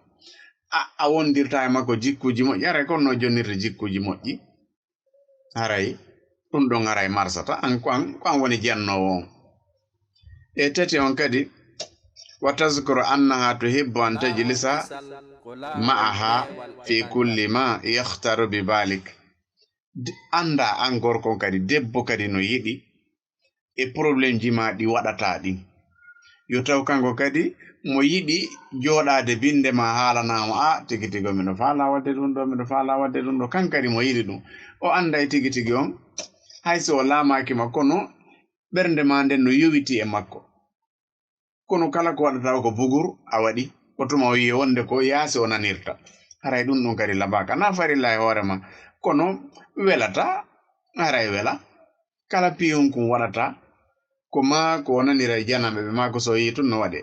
a, a wondirta e makko jikkuuji moƴƴi, haray ko honno jonnirta jikkuuji moƴƴi? Haray ɗum ɗon haray marsata, an ko an, ko an woni jannoowo on. E tati on kadi, wa tazkuru annaha tuhibbu an tajlisa ma'aha fi kulli ma yakhtaru bi balik. D-, annda an gorko on kadi, debbo kadi no yiɗi e problème ji ma ɗi waɗata ɗin. Yo taw kanko kadi mo yiɗi jooɗaade binnde ma, haalanaa mo, "A, tigi tigi on, miɗo faalaa waɗde ɗum ɗo, miɗo faalaa waɗde ɗum ɗo." Kan kadi mo yiɗi ɗum. O annday tigi tigi on, hay so o laamaaki ma, kono ɓernde ma nden no yowiti e makko. Kono kala ko waɗata o ko bugur a waɗi, o tuma o yi'i wonde ko yaasi o nanirta. Haray ɗum ɗum kadi labaaka. Na farilla e hoore ma, kono welata, haray wela. Kala piyun kun waɗata, ko maa ko o nanira e jananɓe ɓe, maa ko so o yi'i tun no waɗe.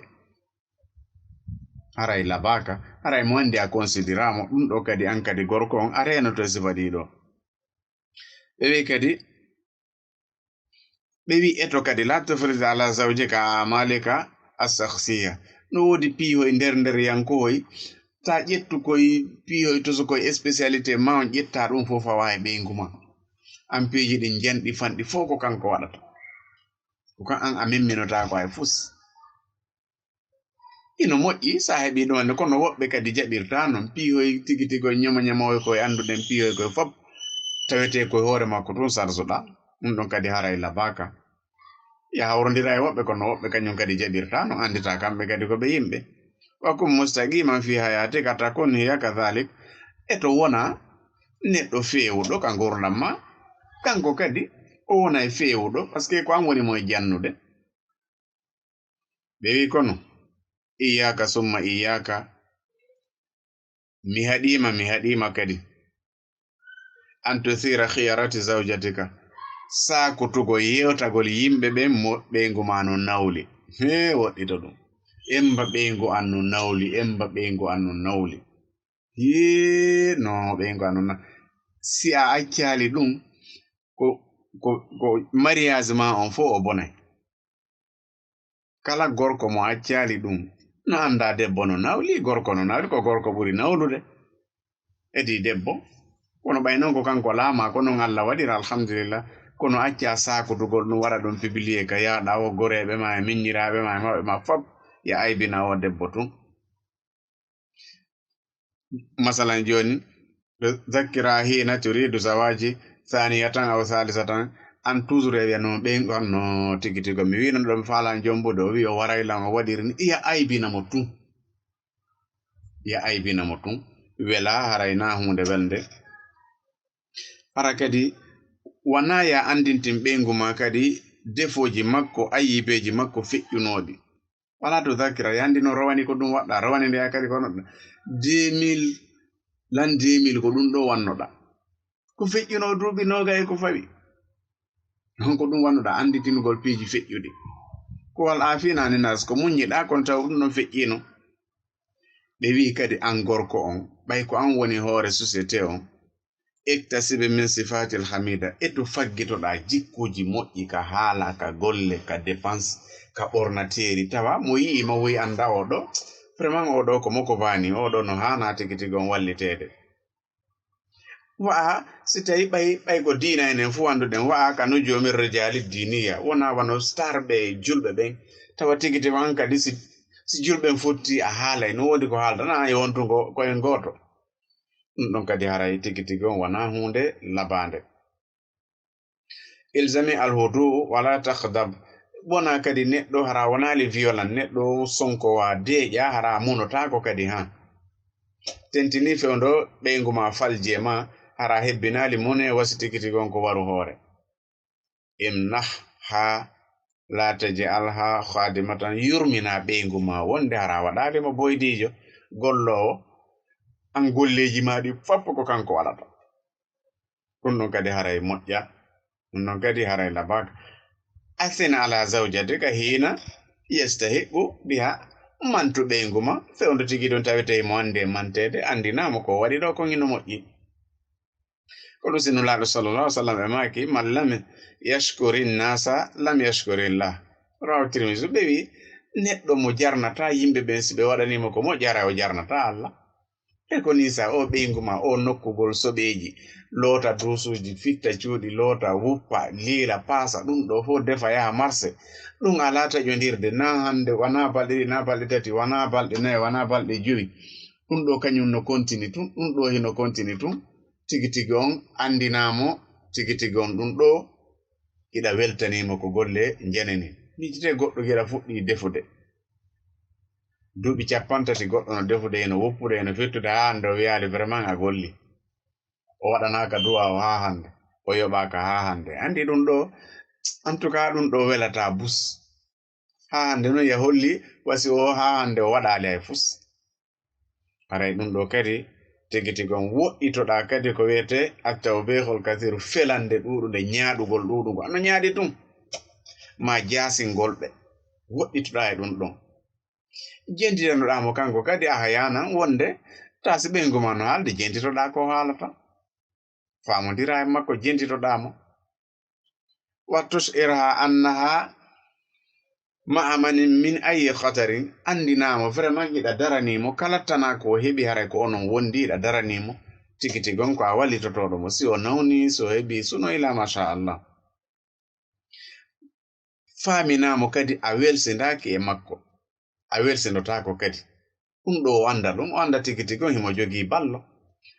Haray labaaka, haray mo anndi a considéramo. Ɗum ɗo kadi an kadi gorko on a reenoto e sifa ɗiɗo. Ɓe wi kadi, ɓe wi eto kadi, "La tufrid ala zawjika amalika as-shakhsiyya." No woodi piihoy nder nder yankohoy, ta ƴettu koy piihoy to so koy spécialité ma on, ƴetta ɗum fof fawa e ɓeyngu ma. An piiji ɗin janɗi fanɗi fof ko kanko waɗata. Ko kan an a memminotaako hay fus. Ino moƴƴi, so a heɓii ɗum wonde, kono woɓɓe kadi jaɓirtaa noon. Piihoy tigi tigi, o ñama ñama, o ko e annduɗen piihoy koye fof, tawetee koye hoore makko tun sarsuɗaa. Ɗum ɗon kadi haray labaaka. Ya hawrondira e woɓɓe, kono woɓɓe kañum kadi jaɓirtaa noon, annditaa kamɓe kadi ko ɓe yimɓe. Wa kun mustaqiman fi hayatika takun hiya kadhalik. E to wona neɗɗo feewuɗo ka ngurdam ma, kanko kadi o wona e feewuɗo, parce que ko an woni mo e jannude. Ɓe wi kono, "Iyyaka summa iyyaka." Mi haɗiima, mi haɗiima kadi. "An tusira khiyarati zawjatika." Saakutugol yewtagol yimɓe ɓen mo ɓeyngu ma no nawli. Hee, woɗɗito ɗum. Emba ɓeyngu an no nawli, emba ɓeyngu an no nawli. Hee, no ɓeyngu an no na-, si a accaali ɗum, ko, ko, ko mariage ma on fof o bonay. Kala gorko mo accaali ɗum, no annda debbo no nawli, gorko no nawli, ko gorko ɓuri nawlude. Edi debbo, kono ɓay noon ko kanko laama, ko noon Allah waɗira, alhamdulillah. Kono acca saakutugol ɗum, waɗa ɗum publié ka yaaɗa o goreeɓe ma e miñiraaɓe ma e mawɓe ma fop, ya aybina o debbo tun. Masalan jooni, zakkira hina turidu zawaji thaniyatan aw thalithatan, an toujours e wiya, "Non, ɓeyngu an no tigi tigi, mi wiino ɗo mi faalaa jombude, o wi o waray lan, o waɗiri ni." Iya aybina mo tun. Iya aybina mo tun. Wela haray na huunde welde. Hara kadi, wanaa ya anndintin ɓeyngu ma kadi defooji makko, ayibeeji makko feƴƴunooɗi. Walaa to zakira, ya anndi no rowani ko ɗum waɗɗa, rowani nde ya kadi ko noɗɗa. Deux mille, lan deux mille ko ɗum ɗo wannoɗa. Ko feƴƴunoo duuɓi noogay ko fawi. Non ko ɗum wannoɗa, annditingol piiji feƴƴuɗi. Ko wal aafina ani nas, ko muññiɗa, kono taw ɗum ɗon feƴƴino. Ɓe wi'i kadi an gorko on, ɓay ko an woni hoore société on, iktasibi min sifatil hamida, e to faggitoɗa jikkuuji moƴƴi ka haala, ka golle, ka dépense, ka ɓornateeri. Tawa mo yi'i ma woyi annda oɗo, vraiment oɗo ko moko bani, oɗo no haana tigi tigi on walliteede. Wa'a, si tawi ɓay, ɓay ko diina enen fuu annduɗen, wa'a ka no joomi rijaali diiniya, wona wano star ɓe julɓe ɓen. Tawa tigi tigi on kadi si, si julɓe fotti a haalay, no woodi ko haaldana e wontungo ko en gooto. Ɗum ɗon kadi haray tigi tigi on wona huunde labaande. Ilzami alhudu wala takhdab. Wona kadi neɗɗo hara wonaali violent, neɗɗo sonko wa deeƴa hara munotaako kadi ha. Tentini fewndo ɓeyngu ma falje ma hara hebbinaali mone wasi tigi tigi on ko waru hoore. Imnah ha la taj'alha khadimatan, yurmina ɓeyngu ma wonde hara waɗaali mo boydiijo, golloowo, an golleeji ma ɗi fop ko kanko waɗata. Ɗum ɗon kadi haray moƴƴa, ɗum ɗon kadi haray labaaka. Asin ala zawjatika hina yastahiqu biha. Mantu ɓeyngu ma, fewndo tigi ɗum tawete mo anndi e manteede, anndinaa mo ko waɗi ɗo ko hino moƴƴi. Ko ɗum si Nulaaɗo sallallahu alaihi wasallam e maaki, "Man lam yashkuri nasa lam yashkuri llah." Rawahu Tirmisi ɓe wi, neɗɗo mo jarnata yimɓe ɓen si ɓe waɗanimo ko moƴƴi, haray o jarnata Allah. E ko nii sa o ɓeyngu ma, o nokkugol soɓeeji, loota duusuuji, fitta cuuɗi, loota, wuppa, liira, paasa, ɗum ɗo fof defa yaha marse. Ɗum alaa taƴondirde, na hannde, wanaa balɗe ɗiɗi, na balɗe tati, wanaa balɗe nayi, wanaa balɗe jowi. Ɗum ɗo kañum no kontini tun, ɗum ɗo hino kontini tun. Tigi tigi on anndinaamo, tigi tigi on ɗum ɗo hiɗa weltaniimo ko golle njeneni. Miijitee goɗɗo hiɗa fuɗɗi defude. Duuɓi cappanɗe tati goɗɗo no defude, hino woppude, hino fettude, haa hannde o wiyaali vraiment a golli. O waɗanaaka du'a o haa hannde, o yoɓaaka haa hannde. Anndi ɗum ɗo, en tout cas, ɗum ɗo welataa bus. Haa hannde noon ya holli, wasi o haa hannde o waɗaali hay fus. Haray ɗum ɗo kadi, tigi tigi on woɗɗitoɗaa kadi ko wiyetee at-tawbihul kathiru, felande ɗuuɗunde, ñaaɗugol ɗuuɗungol. Ano ñaaɗi ɗum, ma jaasingol ɓe, woɗɗitoɗaa e ɗum ɗon. Jentitanoɗaa mo kanko kadi, ahayaanan wonde, taa si ɓeyngu ma no haalde, jentitoɗaa ko haalata. Faamondiraa e makko, jentitoɗaa mo. Wa tush'irha annaha ma'a manin min ayyi khatarin, anndinaa mo vraiment hiɗa daranii mo, kala tanaa ko o heɓi, haray ko onon wondi, hiɗa daranii mo. Tigi tigi on ko a wallitotooɗo mo, si o nawni, si o heɓi suno, ila masha Allah. Faaminaa mo kadi a welsindaaki e makko, a welsindotaako kadi. Ɗum ɗo o annda ɗum, o annda tigi tigi on himo jogii ballo.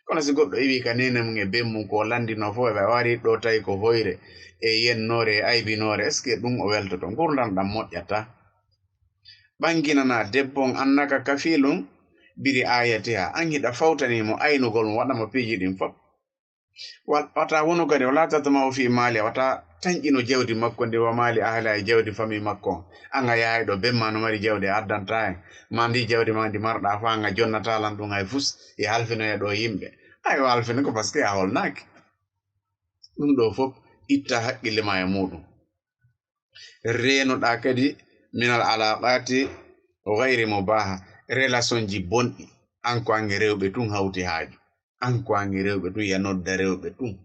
Kono si goɗɗo iwii ka neene mum e ben mum, ko o lanndinoo fof, ɓe wari ɗo tawi ko hoyre e yennoore e aybinoore, est-ce que ɗum o weltoto? Ngurndan ɗan moƴƴataa. Ɓannginanaa debbo on, annaka kafiilun bi ri'ayatiha, an hiɗa fawtanii mo aynugol mo, waɗa mo piiji ɗin fof. Wal-, wata wonu kadi, wala tatma'u fi mali, wata tanƴino jawdi makko ndi, wa mali ahliha, e jawdi famille makko on. An a yahay ɗo, ben ma no mari jawdi, a addantaa en. Ma ndi jawdi ma ndi marɗaa fa, an a jonnataa lan ɗum hay fus, e halfinoya ɗo yimɓe. Ay, o halfini ko parce que a holnaaki. Ɗum ɗo fof, itta haqqille ma e muɗum. Reenoɗaa kadi minal alaqati gayri mubaha, relationji bonɗi, an ko an e rewɓe tun hawti haaju. An ko an e rewɓe tun, ya nodda rewɓe tun.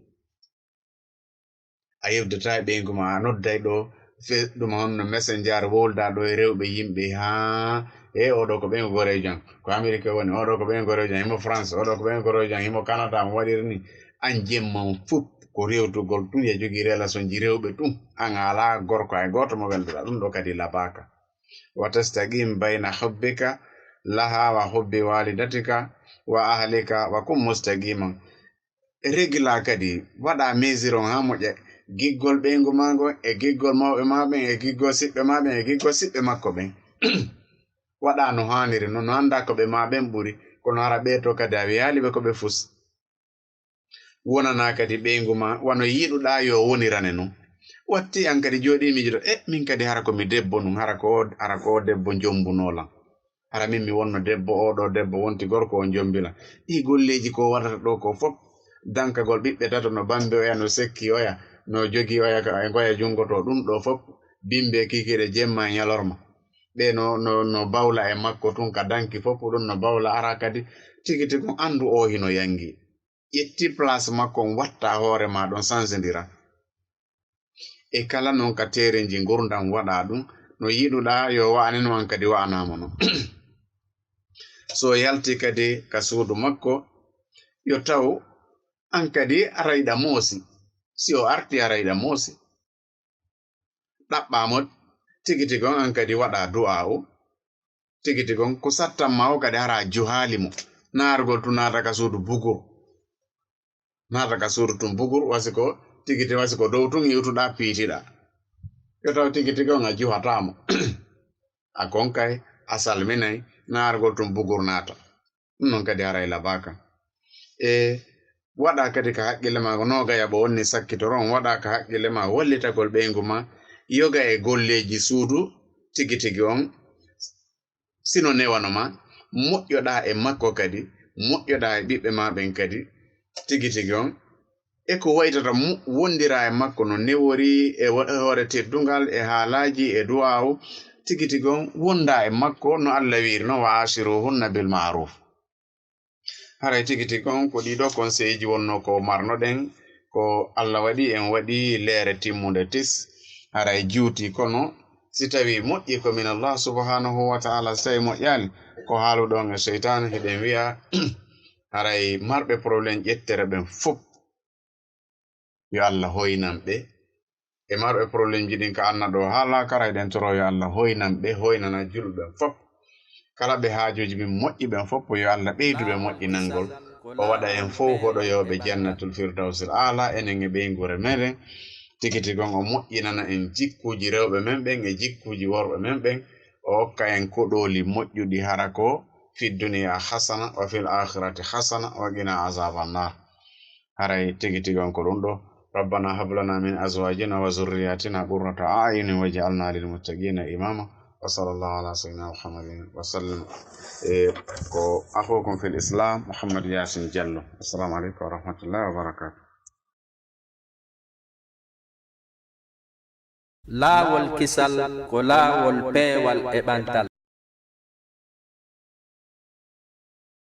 A yewdataa e ɓeyngu ma, a nodday ɗo, fe-, ɗum honno messenger, wowldaa ɗo e rewɓe yimɓe, haa, e oɗo ko ɓen goreejo an, ko Amérique woni, oɗo ko ɓen goreejo an, himo France, oɗo ko ɓen goreejo an, himo Canada, mo waɗiri ni. An jemma on fof ko rewtugol tun, ya jogii relationji rewɓe tun. An a alaa gorko hay gooto mo weldoɗaa, ɗum ɗo kadi labaaka. Wa tastaqim bayna hubbika laha wa hubbi walidatika wa ahlika wa kun mustaqiman. Regla kadi, waɗa mesure on haa moƴƴa, giggol ɓeyngu maa ngon, e giggol mawɓe maa ɓen, e giggol siɓɓe maa ɓen, e giggol siɓɓe makko ɓen. Waɗa no haaniri, no, no anndaa ko ɓe maa ɓen ɓuri, kono hara ɓee to kadi a wiyaali ɓe ko ɓe fus. Wonanaa kadi ɓeyngu maa wano yiɗuɗaa yo wonirane non. Watti an kadi jooɗii miijoto, e, min kadi hara ko mi debbo nun, hara ko o, hara ko o debbo njombunoo lan. Hara min mi wonno debbo, oo ɗoo debbo wonti gorko, o njombi lan. Ɗii golleeji ko waɗata ɗoo ko fof, dankagol ɓiɓɓe tato, no Bambi oya, no Sekki oya, no Jogi oya, ka, e ngoya junngo to, ɗum ɗoo fof, bimbi e kiikiiɗe jemma e ñalorma. Ɓe no, no, no bawla e makko tun ka danki fof, ɗum no bawla, ara kadi tigi tigi on anndu oo hino yangi. Ƴetti place makko on, watta hoore maa ɗon, sansindira. E kala non ka teerenji ngurndan waɗa ɗum, no yiɗuɗaa yo wa'ane non, an kadi wa'anaa mo non. So yalti kadi ka suudu makko, yo taw an kadi arayɗa moosi. Si o arti arayɗa moosi, ɗaɓɓaa mo tigi tigi on, an kadi waɗa du'aa'u. Tigi tigi on, ko sattan ma o kadi hara a juhaali mo. Naargol tun naata ka suudu bugur. Naata ka suudu tun bugur, wasi ko tigi tigi, wasi ko dow tun iwtuɗaa, piitiɗaa. Yo taw tigi tigi on a juhataa mo. A konkay, a salminay, naargol tun bugur naata. Ɗum non kadi haray labaaka. E waɗa kadi ka haqqille maa, ko noogaya ɓo wonni sakkitoro on, waɗa ka haqqille maa wallitagol ɓeyngu maa, yoga e golleeji suudu tigi tigi on, sino newano maa, moƴƴoɗaa e makko kadi, moƴƴoɗaa e ɓiɓɓe maa ɓen kadi, tigi tigi on, e ko waytata mu wondira e makko no newori e wo- e hoore teddungal e haalaaji e duwaawu, tigi tigi on wonda e makko no Allah wiiri non, wa ashiruhunna bil ma'ruf. Haray tigi tigi on ko ɗiɗo conseilji wonno ko marnoɗen, ko Allah waɗi en waɗi leere timmunde tis. Haray juuti kono si tawi moƴƴi ko min Allah subhanahu wa ta'ala, si tawi moƴƴaali ko haaluɗon e seytaane, hiɗen wiya haray marɓe problème ƴettere ɓen fof yo Allah hoynan ɓe. E marɓe problème ji ɗin ka anna ɗo haa laakara, eɗen toro yo Allah hoynan ɓe, hoynana julɓe ɓen fof. Kala ɓe haajuuji min moƴƴi ɓen fof, yo Allah ɓeydu ɓe moƴƴinangol. O waɗa en fof hoɗoyooɓe jannatul firdawsil aala, enen e ɓeynguure meɗen. Tigi tigi on o moƴƴinana en jikkuuji rewɓe men ɓen e jikkuuji worɓe men ɓen. O okka en koɗooli moƴƴuɗi hara ko fi duniya hasana wa fil akhirati hasana wa qina azaban nar. Haray tigi tigi on ko ɗum ɗo. Rabbana hab lana min azwajina wa zurriyatina qurrata a'yunin waj'alna lil muttaqina imama. Wa sallallahu ala sayyidina Muhammadin wa sallam. E ko akhukum fil islam Muhammad Yasin Diallo. Assalamu alaikum wa rahmatullahi wa barakatuh. Laawol kisal ko laawol peewal e ɓantal.